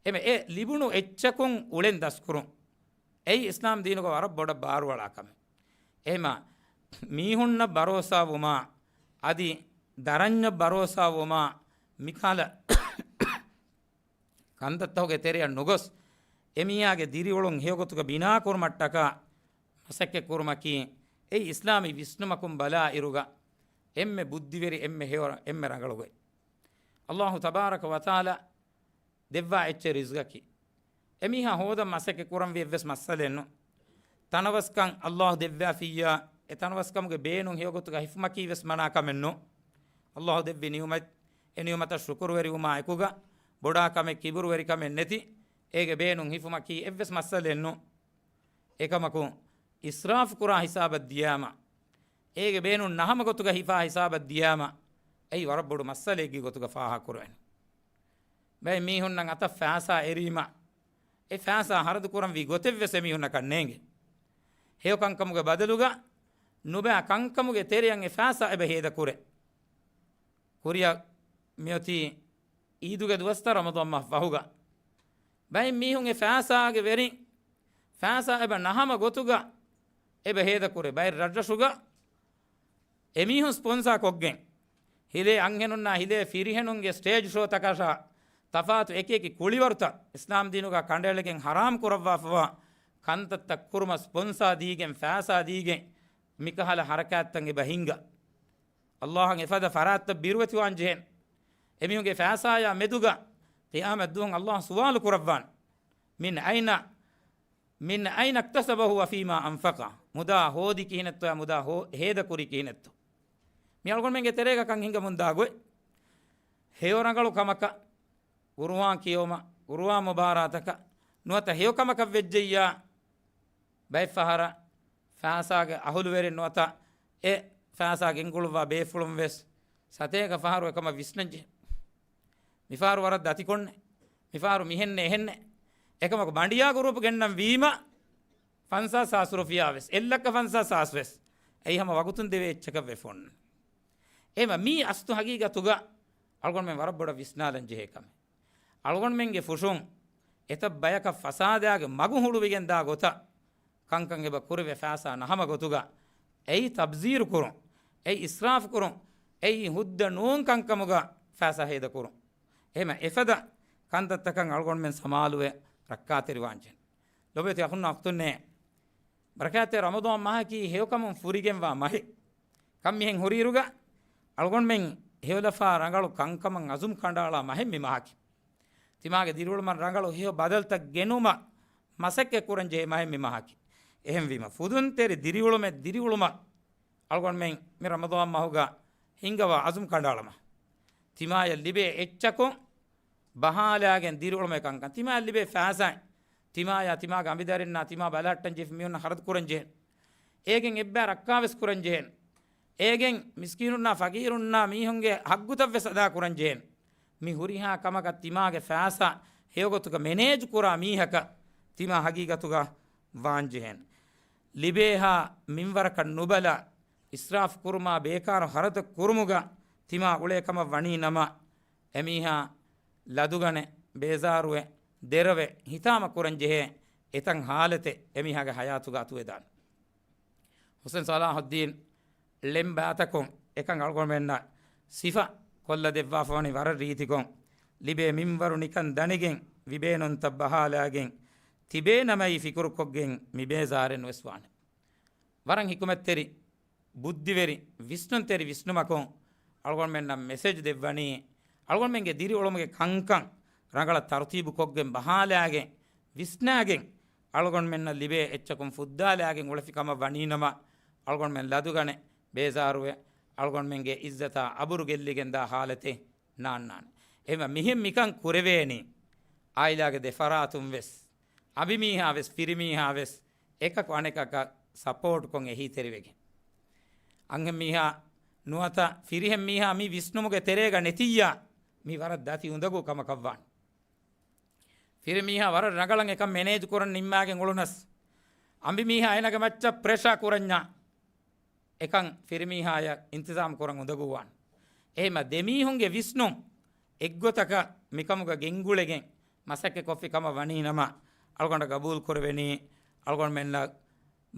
އެމެ އެ ލިބުނު އެއްޗަކުން އުޅެން ދަސްކުރުން. އެއީ އިސްލާމް ދީނުގަ ވަރަށް ބޮޑަށް ބާރުއަޅާ ކަމެއް. އެހެމަ މީހުންނަށް ބަރޯސާވުމާ، އަދި ދަރަންޏަށް ބަރޯސާވުމާ، މިކަހަލަ ކަންތައްތަކުގެ ތެރެއަށް ނުގޮސް، އެމީހާގެ ދިރިއުޅުން ހެޔޮގޮތުގަ ބިނާކުރުމަށްޓަކާ މަސައްކަތް ކުރުމަކީ، އެއީ އިސްލާމީ ވިސްނުމަކުން ބަލާ އިރުގަ އެންމެ ބުއްދިވެރި، އެންމެ ހެޔޮ، އެންމެ ރަނގަޅު ގޮތް. ﷲ ތަބާރަކަ ވަތަޢާލާ ދެއްވާ އެއްޗެއް ރިޒްގަކީ. އެމީހާ ހޯދަން މަސައްކަތް ކުރަންވީ އެއްވެސް މައްސަލައެއް ނޫން. ތަނަވަސްކަން ﷲ ދެއްވާފިއްޔާ، އެ ތަނަވަސްކަމުގެ ބޭނުން ހެޔޮގޮތުގަ ހިފުމަކީ ވެސް މަނާ ކަމެއް ނޫން. ﷲ ދެއްވި ނިޢުމަތް، އެ ނިޢުމަތަށް ޝުކުރުވެރިވުމާ އެކުގަ، ބޮޑާ ކަމެއް، ކިބުރުވެރިކަމެއް ނެތި، އޭގެ ބޭނުން ހިފުމަކީ އެއްވެސް މައްސަލައެއް ނޫން. އެކަމަކު، އިސްރާފު ކުރާ ހިސާބަށް ދިޔާމަ، އޭގެ ބޭނުން ނަހަމަ ގޮތުގަ ހިފާ ހިސާބަށް ދިޔާމަ، އެއީ ވަރަށް ބޮޑު މައްސަލައެއްގެ ގޮތުގަ ފާހަގަކުރެވެން. ބައެއް މީހުންނަށް އަތަށް ފައިސާ އެރީމަ، އެ ފައިސާ ހަރަދު ކުރަންވީ ގޮތެއްވެސް އެމީހުންނަކަށް ނޭނގެ. ހެޔޮ ކަންކަމުގެ ބަދަލުގަ ނުބައި ކަންކަމުގެ ތެރެއަށް އެ ފައިސާ އެބަ ހޭދަ ކުރޭ. ކުރިއަށް މިއޮތީ އީދުގެ ދުވަސްތައް ރަމަޟާން މަހް ފަހުގަ. ބައެއް މީހުން އެ ފައިސާގެ ވެރިން ފައިސާ އެބަ ނަހަމަ ގޮތުގަ އެބަ ހޭދަ ކުރޭ. ބައެއް ރަށްރަށުގަ އެމީހުން ސްޕޮންސާ ކޮށްގެން، ހިލޭ އަންހެނުންނާ ހިލޭ ފިރިހެނުންގެ ސްޓޭޖް ޝޯތަކަށާ ތަފާތު އެކިއެކި ކުޅިވަރުތައް އިސްލާމް ދީނުގަ ކަނޑައެޅިގެން ހަރާމް ކުރައްވާފަވާ ކަންތައްތައް ކުރުމަށް ސްޕޮންސާ ދީގެން، ފައިސާ ދީގެން މިކަހަލަ ހަރަކާތްތައް އެބަ ހިންގާ. ﷲ އަށް އެފަދަ ފަރާތްތައް ބިރުވެތިވާން ޖެހޭނެ. އެމީހުންގެ ފައިސާޔާ މެދުގަ ޤިޔާމަތް ދުވަހު ﷲ އަށް ސުވާލު ކުރައްވާނެ. މިން އައިނަ، މިން އައިނަ އިކްތަސަބަހު ވަފީމާ އަންފަޤަ. މުދާ ހޯދި ކިހިނެއްތޯ، މުދާ ހޯ-، ހޭދަ ކުރީ ކިހިނެއްތޯ. މި އަޅުގަނޑުމެންގެ ތެރޭގަ ކަން ހިނގަމުން ދާ ގޮތް. ހެޔޮ ރަނގަޅު ކަމަކަށް، ޤުރުއާން ކިޔެވުމަށް، ޤުރުއާން މުބާރާތަކަށް، ނުވަތަ ހެޔޮ ކަމަކަށް ވެއްޖެއްޔާ، ބައެއް ފަހަރަށް ފައިސާގެ އަހުލުވެރިން ނުވަތަ އެ ފައިސާ ގެންގުޅުއްވާ ބޭފުޅުން ވެސް ސަތޭކަ ފަހަރު އެކަމަށް ވިސްނަންޖެހޭ. މިފަހަރު ވަރަށް ދަތިކޮށްނެ. މިފަހަރު މިހެންނެ އެހެންނެ. އެކަމަކު ބަނޑިޔާ ގުރޫޕް ގެންނަން ވީމަ، ފަންސާސް ހާސް ރުފިޔާ ވެސް، އެއްލައްކަ ފަންސާސް ހާސް ވެސް، އެއީ ހަމަ ވަގުތުން ދެވޭ އެއްޗަކަށް ވެފަ އޮންނަ. އެހެމަ މީ އަސްތު ހަގީގަތުގަ އަޅުގަނޑުމެން ވަރަށް ބޮޑަށް ވިސްނާލަން ޖެހޭ ކަމެއް. އަޅުގަނޑުމެންގެ ފުށުން އެތައް ބަޔަކަށް ފަސާދާގެ މަގު ހުޅުވިގެން ދާ ގޮތަށް ކަންކަން އެބަ ކުރެވޭ ފައިސާ ނަހަމަ ގޮތުގަ އެއީ ތަބްޒީރު ކުރުން، އެއީ އިސްރާފު ކުރުން، އެއީ ހުއްދަ ނޫން ކަންކަމުގަ ފައިސާ ހޭދަ ކުރުން. އެހެމަ އެފަދަ ކަންތައްތަކަށް އަޅުގަނޑުމެން ސަމާލުވެ ރައްކާތެރިވާންޖެހޭ. ލޮބުވެތި އަޚުންނާ އުޚްތުންނޭ، ބަރަކާތްތެރި ރަމަޟާން މަހަކީ ހެޔޮކަމުން ފުރިގެންވާ މަހެއް. ކަން މިހެން ހުރިއިރުގަ އަޅުގަނޑުމެން ހެޔޮލަފާ ރަނގަޅު ކަންކަމަށް އަޒުމް ކަނޑައަޅާ މަހެއް މި މަހަކީ. ތިމާގެ ދިރިއުޅުމަށް ރަނގަޅު ހެޔޮ ބަދަލުތައް ގެނުމަށް މަސައްކަތް ކުރަން ޖެހޭ މަހެއް މި މަހަކީ. އެހެންވީމަ، ފުދުންތެރި ދިރިއުޅުމެއް ދިރިއުޅުމަށް އަޅުގަނޑުމެން މި ރަމަޟާން މަހުގަ ހިންގަވާ އަޒުމް ކަނޑައަޅަމާ، ތިމާޔަށް ލިބޭ އެއްޗަކުން ބަހާލާގެން ދިރިއުޅުމެއް ކަންކަން، ތިމާޔަށް ލިބޭ ފައިސާއިން، ތިމާޔާ ތިމާގެ އަނބިދަރިންނާ ތިމާ ބަލަހައްޓަން ޖެހިފަ މީހުންނަށް ހަރަދު ކުރަން ޖެހޭނެ. އޭގެން އެއްބައި ރައްކާވެސް ކުރަން ޖެހޭނެ. އޭގެން މިސްކީނުންނާ ފަގީރުންނާ މީހުންގެ ހައްގުތައްވެސް އަދާ ކުރަން ޖެހޭނެ. މި ހުރިހާ ކަމަކަށް ތިމާގެ ފައިސާ ހެޔޮގޮތުގަ މެނޭޖް ކުރާ މީހަކަށް ތިމާ ހަގީގަތުގަ ވާން ޖެހޭނެ. ލިބޭހާ މިންވަރަކަށް ނުބަލާ، އިސްރާފް ކުރުމާ ބޭކާރު ހަރަދަ ކުރުމުގަ ތިމާ އުޅޭ ކަމަށް ވަނީ ނަމަ، އެމީހާ ލަދުގަނެ، ބޭޒާރުވެ، ދެރަވެ، ހިތާމަ ކުރަން ޖެހޭ އެތައް ހާލަތެއް އެމީހާގެ ހަޔާތުގަ އަތުވެދާނެ. ޙުސެން ޞަލާޙުއްދީން ޅެން ބާތަކުން އެކަން އަޅުގަނޑުމެންނަށް ސިފަ ކޮށްލަ ދެއްވާފަވަނީ ވަރަށް ރީތިކޮށް، ލިބޭ މިންވަރު ނިކަން ދަނިގެން، ވިބޭނުންތައް ބަހާލާގެން، ތިބޭ ނަމައި ފިކުރުކޮށްގެން މި ބޭޒާރެއް ނުވެސް ވާނެ. ވަރަށް ޙިކުމަތްތެރި، ބުއްދިވެރި، ވިސްނުންތެރި ވިސްނުމަކުން އަޅުގަނޑުމެންނަށް މެސެޖް ދެއްވަނީ، އަޅުގަނޑުމެންގެ ދިރިއުޅުމުގެ ކަންކަން ރަނގަޅަށް ތަރުތީބު ކޮށްގެން ބަހާލާގެން، ވިސްނާގެން، އަޅުގަނޑުމެންނަށް ލިބޭ އެއްޗަކުން ފުއްދާލާގެން އުޅެފި ކަމަށް ވަނީ ނަމަ، އަޅުގަނޑުމެން ލަދުގަނެ، ބޭޒާރުވެ، އަޅުގަނޑުމެންގެ އިއްޒަތާ އަބުރު ގެއްލިގެން ދާ ހާލަތެއް ނާންނާނެ. އެހެންވެ މިހެން މިކަން ކުރެވޭނީ، އާއިލާގެ ދެފަރާތުން ވެސް، އަނބިމީހާ ވެސް، ފިރިމީހާ ވެސް، އެކަކު އަނެކަކަށް ސަޕޯޓްކޮށް އެހީތެރިވެގެން. އަންހެންމީހާ ނުވަތަ ފިރިހެންމީހާ މި ވިސްނުމުގެ ތެރޭގަ ނެތިއްޔާ، މި ވަރަށް ދަތި އުނދަގޫ ކަމަކަށްވާނެ. ފިރިމީހާ ވަރަށް ރަނގަޅަށް އެކަން މެނޭޖް ކުރަން ނިންމާގެން އުޅުނަސް، އަނބިމީހާ އޭނާގެ މައްޗަށް ޕްރެޝާ ކުރަންޏާ، އެކަން ފިރިމީހާޔަށް އިންތިޒާމް ކުރަން އުނދަގޫވާނެ. އެހެމަ ދެމީހުންގެ ވިސްނުން އެއްގޮތަކަށް މިކަމުގަ ގެންގުޅެގެން މަސައްކަތް ކޮށްފި ކަމަށް ވަނީ ނަމަ، އަޅުގަނޑަށް ގަބޫލު ކުރެވެނީ، އަޅުގަނޑުމެންނަށް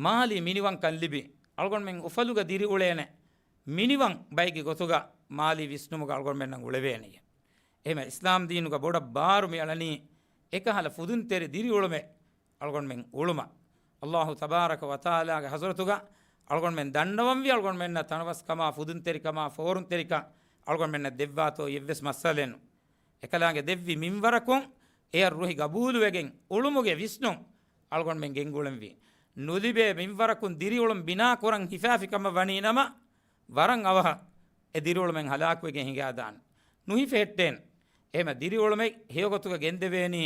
މާލީ މިނިވަންކަން ލިބި، އަޅުގަނޑުމެން އުފަލުގަ ދިރިއުޅޭނެ މިނިވަން ބައެއްގެ ގޮތުގަ މާލީ ވިސްނުމުގަ އަޅުގަނޑުމެންނަށް އުޅެވޭނެޔޭ. އެހެމަ އިސްލާމް ދީނުގަ ބޮޑަށް ބާރު މި އަޅަނީ އެކަހަލަ ފުދުންތެރި ދިރިއުޅުމެއް އަޅުގަނޑުމެން އުޅުމަށް. އައްލާހު ތަބާރަކަ ވަތަޢާލާގެ ޙަޟްރަތުގަ އަޅުގަނޑުމެން ދަންނަވަންވީ އަޅުގަނޑުމެންނަށް ތަނަވަސްކަމާ، ފުދުންތެރިކަމާ، ފޯރުންތެރިކަން އަޅުގަނޑުމެންނަށް ދެއްވާތޯ އެއްވެސް މައްސަލައެއްނު. އެކަލާނގެ ދެއްވި މިންވަރަކުން އެއަށް ރުހި ގަބޫލުވެގެން އުޅުމުގެ ވިސްނުން އަޅުގަނޑުމެން ގެންގުޅެންވީ. ނުލިބޭ މިންވަރަކުން ދިރިއުޅުން ބިނާ ކުރަން ހިފާފި ކަމަށް ވަނީ ނަމަ، ވަރަށް އަވަހަށް އެ ދިރިއުޅުމެއް ހަލާކުވެގެން ހިނގާދާނެ. ނުހިފެހެއްޓޭނެ. އެހެމަ ދިރިއުޅުމެއް ހެޔޮގޮތުގަ ގެންދެވޭނީ،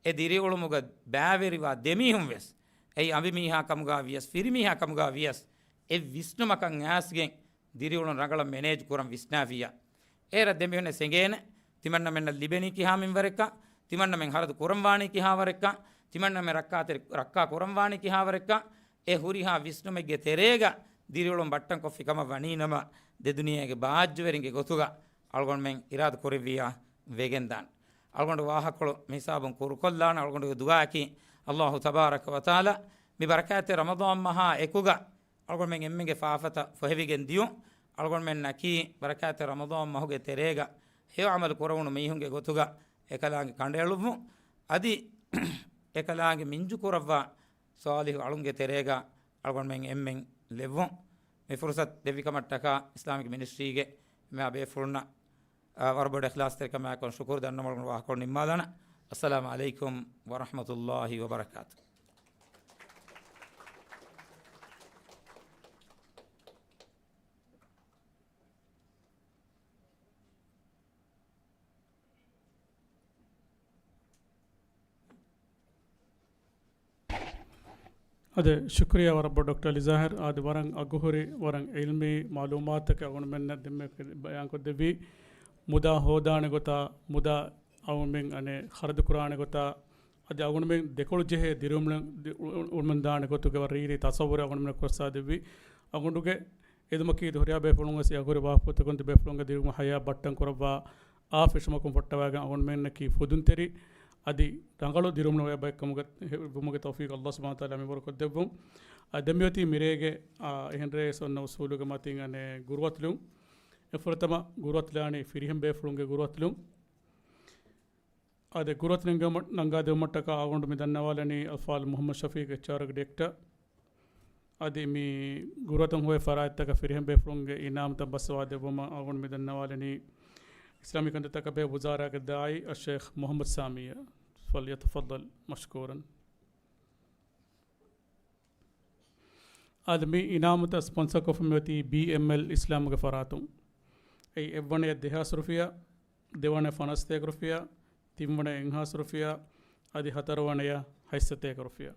އެ ދިރިއުޅުމުގަ ބައިވެރިވާ ދެމީހުން ވެސް، އެއީ އަނބިމީހާ ކަމުގަ ވިޔަސް، ފިރިމީހާ ކަމުގަ ވިޔަސް، އެ ވިސްނުމަކަށް އައިސްގެން ދިރިއުޅުން ރަނގަޅަށް މެނޭޖް ކުރަން ވިސްނާފިއްޔާ. އޭރަށް ދެމީހުންނަށް އެނގޭނެ، ތިމަންނަމެންނަށް ލިބެނީ ކިހާ މިންވަރެއްކަން، ތިމަންނަމެން ހަރަދު ކުރަންވާނީ ކިހާވަރެއްކަން، ތިމަންނަމެން ރައްކާތެރި، ރައްކާ ކުރަންވާނީ ކިހާވަރެއްކަން، އެ ހުރިހާ ވިސްނުމެއްގެ ތެރޭގަ ދިރިއުޅުން ބައްޓަން ކޮށްފި ކަމަށް ވަނީ ނަމަ، ދެ ދުނިޔޭގެ ބާއްޖަވެރިންގެ ގޮތުގަ އަޅުގަނޑުމެން އިރާދަ ކުރެއްވިއްޔާ ވެގެންދާނެ. އަޅުގަނޑު ވާހަކަކޮޅު މިހިސާބުން ކުރުކޮށްލާނަން. އަޅުގަނޑުގެ ދުޢާއަކީ އައްލާހު ތަބާރަކަ ވަތަޢާލާ މި ބަރަކާތްތެރި ރަމަޟާން މަހާ އެކުގަ އަޅުގަނޑުމެން އެންމެންގެ ފާފަތައް ފޮހެވިގެން ދިޔުން. އަޅުގަނޑުމެންނަކީ ބަރަކާތްތެރި ރަމަޟާން މަހުގެ ތެރޭގަ ހެޔޮ ޢަމަލު ކުރެވުނު މީހުންގެ ގޮތުގަ އެކަލާނގެ ކަނޑައެޅުއްވުން. އަދި އެކަލާނގެ މިންޖު ކުރައްވާ ޞާލިޙު އަޅުންގެ ތެރޭގަ އަޅުގަނޑުމެން އެންމެން ލެއްވުން. މި ފުރުސަތު ދެއްވި ކަމަށްޓަކާ އިސްލާމިކް މިނިސްޓްރީގެ މި ބޭފުޅުންނަށް، އާ، ވަރަށް ބޮޑަށް އިޚްލާޞްތެރިކަމާއެކު ޝުކުރު ދަންނަވަމުން ވާހަކަ ނިންމާލާނަން. އައްސަލާމު ޢަލައިކުމް ވަރަޙްމަތުﷲި ވަބަރަކާތުހު. އާދެ، ޝުކުރިއްޔާ ވަރަށް ބޮޑަށް ޑޮކްޓަރ އަލީ ޒާހިރު. އާދެ، ވަރަށް އަގުހުރި، ވަރަށް ޢިލްމީ މަޢުލޫމާތުތަކެއް އަޅުގަނޑުމެންނަށް ދެންމެ ބަޔާންކޮށްދެއްވީ. މުދާ ހޯދާނެ ގޮތާ، މުދާ އަޅުގަނޑުމެން އަނެއް ޚަރަދު ކުރާނެ ގޮތާ، އަދި އަޅުގަނޑުމެން ދެކޮޅު ޖެހޭ ދިރިއުޅުމުން ދާނެ ގޮތުގެ ވަރަށް ރީތި ތަޞައްވުރެއް އަޅުގަނޑުމެންނަށް ކޮށްސާދެއްވީ. އަޅުގަނޑުގެ އެދުމަކީ ދުހުރިޔާ ބޭފުޅުން ވެސް އެ އަގުހުރި ވާހަކަފޮތަކުން ދެބޭފުޅުންގެ ދިރިއުޅުމަށް ހަޔާތް ބައްޓަން ކުރައްވާ އާ ފެށުމަކުން ފޮއްޓަވާގެން އަޅުގަނޑުމެންނަކީ ފުދުންތެރި އަދި ރަނގަޅު ދިރިއުޅުމެއް ބައެއްކަމުގަ ވުމުގެ ތައުފީޤު ﷲ ސުބްޙާނަހޫ ވަތަޢާލާ މިވަރު ކޮށްދެއްވުން. އަދި ދެންމެ އޮތީ މިރޭގެ، އާ، އެހެން ރޭ ސޮންނަ އުސޫލުގެ މަތިން އަނެއް ގުރުއަތުލުން. އެ ފުރަތަމަ ގުރުއަތުލާނީ ފިރިހެން ބޭފުޅުންގެ ގުރުއަތުލުން. އާދެ، ގުރުއަތުލުން ނަންގާ ދެވުމަށްޓަކާ އަޅުގަނޑު މި ދަންނަވާލަނީ އަލްފާޟިލް މުޙައްމަދު ޝަފީޤު އެޗްއާރް ޑިރެކްޓަރ. އަދި މި ގުރުއަތުން ހޮވޭ ފަރާތްތަކަށް ފިރިހެން ބޭފުޅުންގެ އިނާމުތައް ބައްސަވާ ދެއްވުމަށް އަޅުގަނޑު މި ދަންނަވާލަނީ އިސްލާމީ ކަންތައްތަކަށް ބެހޭ ވުޒާރާގެ ދާއީ އައްޝައިޚް މުޙައްމަދު ސާމީއަށް. ފަލްޔަތަފައްޟަލް މަޝްކޫރަން. އަދި މި އިނާމުތައް ސްޕޮންސަރ ކޮށްފަ މިއޮތީ ބީއެމްއެލް އިސްލާމުގެ ފަރާތުން. އެއީ އެއްވަނަޔަށް ދެހާސް ރުފިޔާ، ދެވަނަޔަށް ފަނަސް ސަތޭކަ ރުފިޔާ، ތިންވަނަޔަށް އެއްހާސް ރުފިޔާ، އަދި ހަތަރުވަނަޔަށް ހަތް ސަތޭކަ ރުފިޔާ.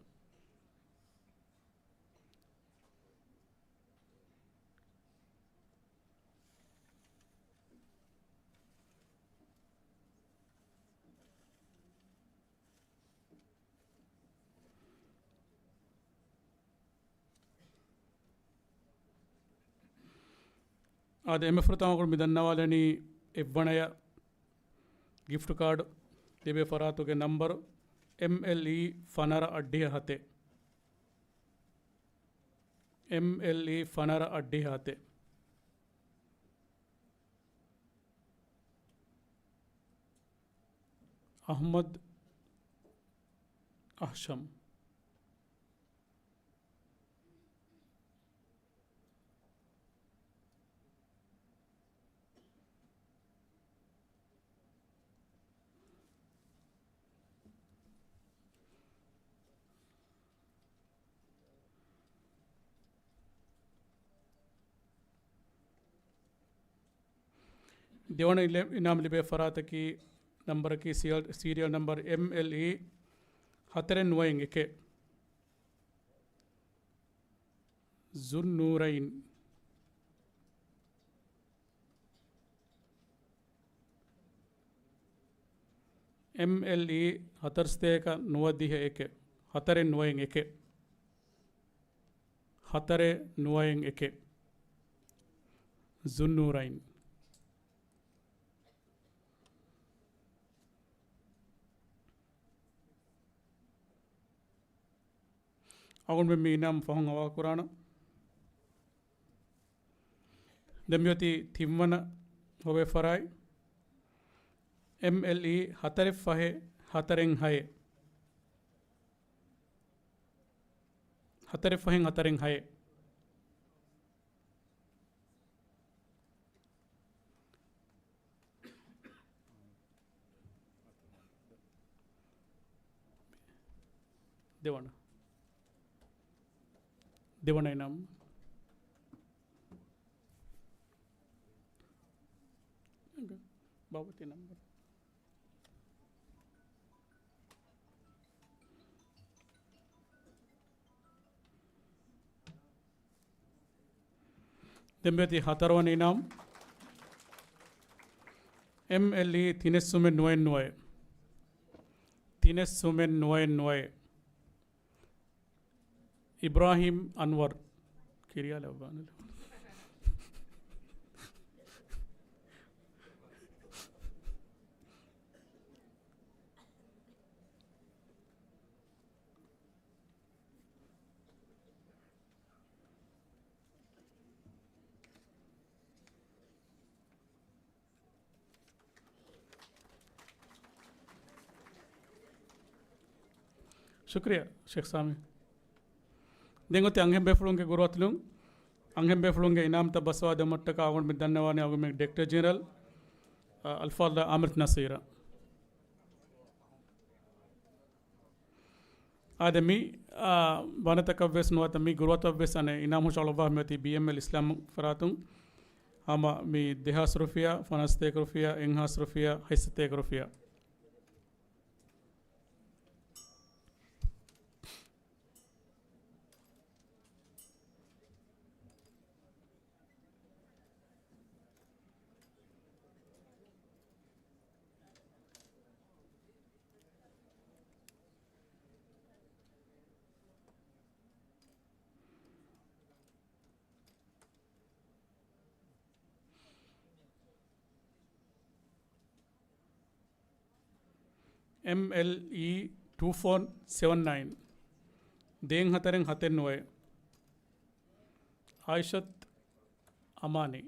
އާދެ، އެންމެ ފުރަތަމަ އަޅުގަނޑު މި ދަންނަވާލަނީ އެއްވަނަޔަށް ގިފްޓް ކާޑު ލިބޭ ފަރާތުގެ ނަންބަރު އެމްއެލްއީ ފަނަރަ އަށްޑިހަ ހަތެއް. އެމްއެލްއީ ފަނަރަ އަށްޑިހަ ހަތެއް. އަޙްމަދު އަހްޝަމް. ދެވަނަ އިލެ-، އިނާމް ލިބޭ ފަރާތަކީ ނަންބަރަކީ ސީއަލް-، ސީރިއަލް ނަންބަރު އެމްއެލްއީ ހަތަރެއް ނުވައެއް އެކެއް. ޒުންނޫރައިން. އެމްއެލްއީ ހަތަރު ސަތޭކަ ނުވަދިހަ އެކެއް. ހަތަރެއް ނުވައެއް އެކެއް. ހަތަރެއް ނުވައެއް އެކެއް. ޒުންނޫރައިން. އަޅުގަނޑުމެން މި އިނާމް ފަހުން ހަވާލު ކުރާނަން. ދެން މިއޮތީ ތިންވަނަ ހޮވޭ ފަރާތް. އެމްއެލްއީ ހަތަރެއް ފަހެއް ހަތަރެއް ހައެއް. ހަތަރެއް ފަހެއް ހަތަރެއް ހައެއް. ދެވަނަ. ދެވަނަ އިނާމް. ބާބަތި ނަންބަރު. ދެން މިއޮތީ ހަތަރުވަނަ އިނާމް. އެމްއެލްއީ ތިނެއް ސުމެއް ނުވައެއް ނުވައެއް. ތިނެއް ސުމެއް ނުވައެއް ނުވައެއް. އިބްރާހިމް އަންވަރު. ކިރިޔާ ލައްވާނެ. ޝުކްރިޔާ، ޝޭޚް ސާމީ. ދެން އޮތީ އަންހެން ބޭފުޅުންގެ ގުރުއަތުލުން. އަންހެން ބޭފުޅުންގެ އިނާމްތައް ބައްސަވާ ދެމަށްޓަކާ އަޅުގަނޑު މި ދަންނަވާނީ އަޅުގަނޑުމެން ޑިރެކްޓަރ ޖެނެރަލް، އަ، އަލްފާޟިލް އާމިރު ނަޞީރަށް. އާދެ، މި، އާ، ވަނަތަކަށްވެސް ނުވަތަ މި ގުރުއަތަށްވެސް އަނެއް އިނާމް ހުށަހަޅުއްވާ މިއޮތީ ބީއެމްއެލް އިސްލާމް ފަރާތުން. ހަމަ މި ދެހާސް ރުފިޔާ، ފަނަސް ސަތޭކަ ރުފިޔާ، އެއްހާސް ރުފިޔާ، ހަތް ސަތޭކަ ރުފިޔާ. އެމްއެލްއީ ޓޫ ފޯރް ސެވަން ނައިން. ދޭން ހަތަރެއް ހަތެއް ނުވައެއް. އާއިޝަތު އަމާނީ.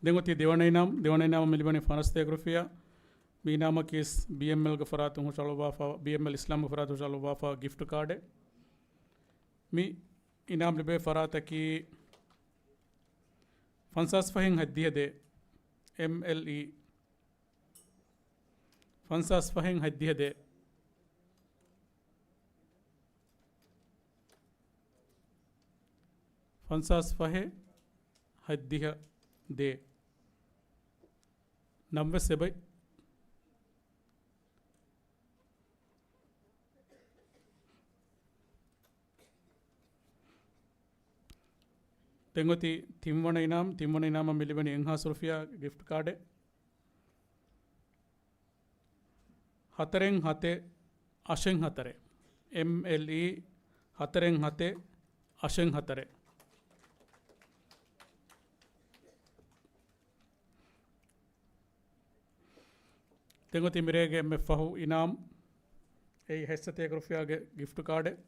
ދެން އޮތީ ދެވަނަ އިނާމް، ދެވަނަ އިނާމަށް މި ލިބެނީ ފަނަސް ސަތޭކަ ރުފިޔާ. މި އިނާމަކީ ބީއެމްއެލްގެ ފަރާތުން ހުށަހަޅުއްވާފަ، ބީއެމްއެލް އިސްލާމްގެ ފަރާތުން ހުށަހަޅުއްވާފަ ގިފްޓް ކާޑެއް. މި އިނާމް ލިބޭ ފަރާތަކީ ފަންސާސް ފަހެއް ހަތްދިހަ ދޭއް، އެމްއެލްއީ. ފަންސާސް ފަހެއް ހަތްދިހަ ދޭއް. ފަންސާސް ފަހެއް ހަތްދިހަ ދޭއް. ނަންވެސް އެބައި. ދެން އޮތީ ތިންވަނަ އިނާމް، ތިންވަނަ އިނާމަށް މި ލިބެނީ އެއްހާސް ރުފިޔާ ގިފްޓް ކާޑެއް. ހަތަރެއް ހަތެއް އަށެއް ހަތަރެއް. އެމްއެލްއީ ހަތަރެއް ހަތެއް އަށެއް ހަތަރެއް. ދެން އޮތީ މިރޭގެ އެންމެ ފަހު އިނާމް. އެއީ ހަތް ސަތޭކަ ރުފިޔާގެ ގިފްޓް ކާޑެއް.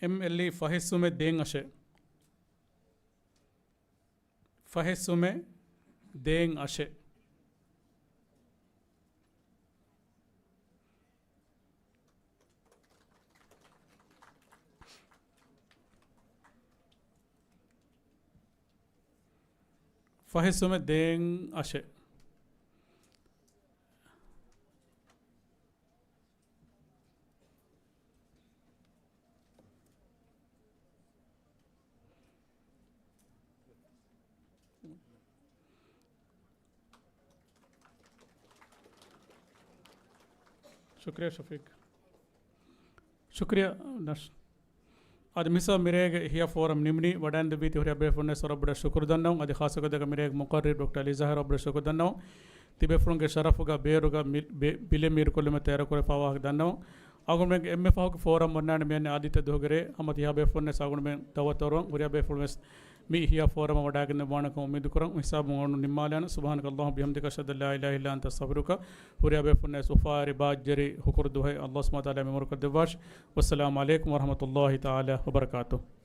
އެމްއެލްއީ ފަހެއް ސުމެއް ދޭން އަށެއް. ފަހެއް ސުމެއް ދޭން އަށެއް. ފަހެއް ސުމެއް ދޭން އަށެއް. ޝުކްރިޔާ ޝަފީޤް. ޝުކްރިޔާ ނަޝް. އަދި މިސާ މިރޭގެ ހިޔާ ފޯރަމް ނިމުނީ. ވަޑައިން ދެއްވީތީ ހުރިހާ ބޭފުޅުންނަށް ވެސް ވަރަށް ބޮޑަށް ޝުކުރު ދަންނަވަން. އަދި ޚާއްޞަކޮށް މިރޭގެ މުޤައްރިރު ޑޮކްޓަރ އަލީ ޒާހިރަށް ވަރަށް ބޮޑަށް ޝުކުރު ދަންނަވަން. ތިބޭފުޅުންގެ ޝަރަފުގަ ބޭރުގަ މި-، ބެ-، ބިލެއް މީރުކޮށްލުމަށް ތައްޔާރުކުރެވިފައިވާ ވާހަކަ ދަންނަވަން. އަޅުގަނޑުމެންގެ އެންމެ ފަހުގެ ފޯރަމް އޮންނާނެ މިއަންނަ އާދީއްތަ ދުވަހުގެ ރޭ. ހަމަ ތިހާ ބޭފުޅުންނަށް ވެސް އަޅުގަނޑުމެން ދައުވަތު އަރުވަން. ހުރިހާ ބޭފުޅުން ވެސް މި ހިޔާ ފޯރަމަށް ވަޑައިގެން ދެއްވާނެކަން އުއްމީދު ކުރަން. ހިސާބު އަޅުގަނޑު ނިންމާލާނަން. سبحانك اللهم وبحمدك، أشهد أن لا إله إلا أنت، أستغفرك. ހުރިހާ ބޭފުޅުންނަށް ވެސް އުފާވެރި ބާއްޖަވެރި ހުކުރު ދުވަހެއް އައްލާހު ސުބްޙާނަހޫ ވަތަޢާލާ މި ޢުމުރުކޮށް ދެއްވާށި. والسلام عليكم ورحمة الله تعالى وبركاته.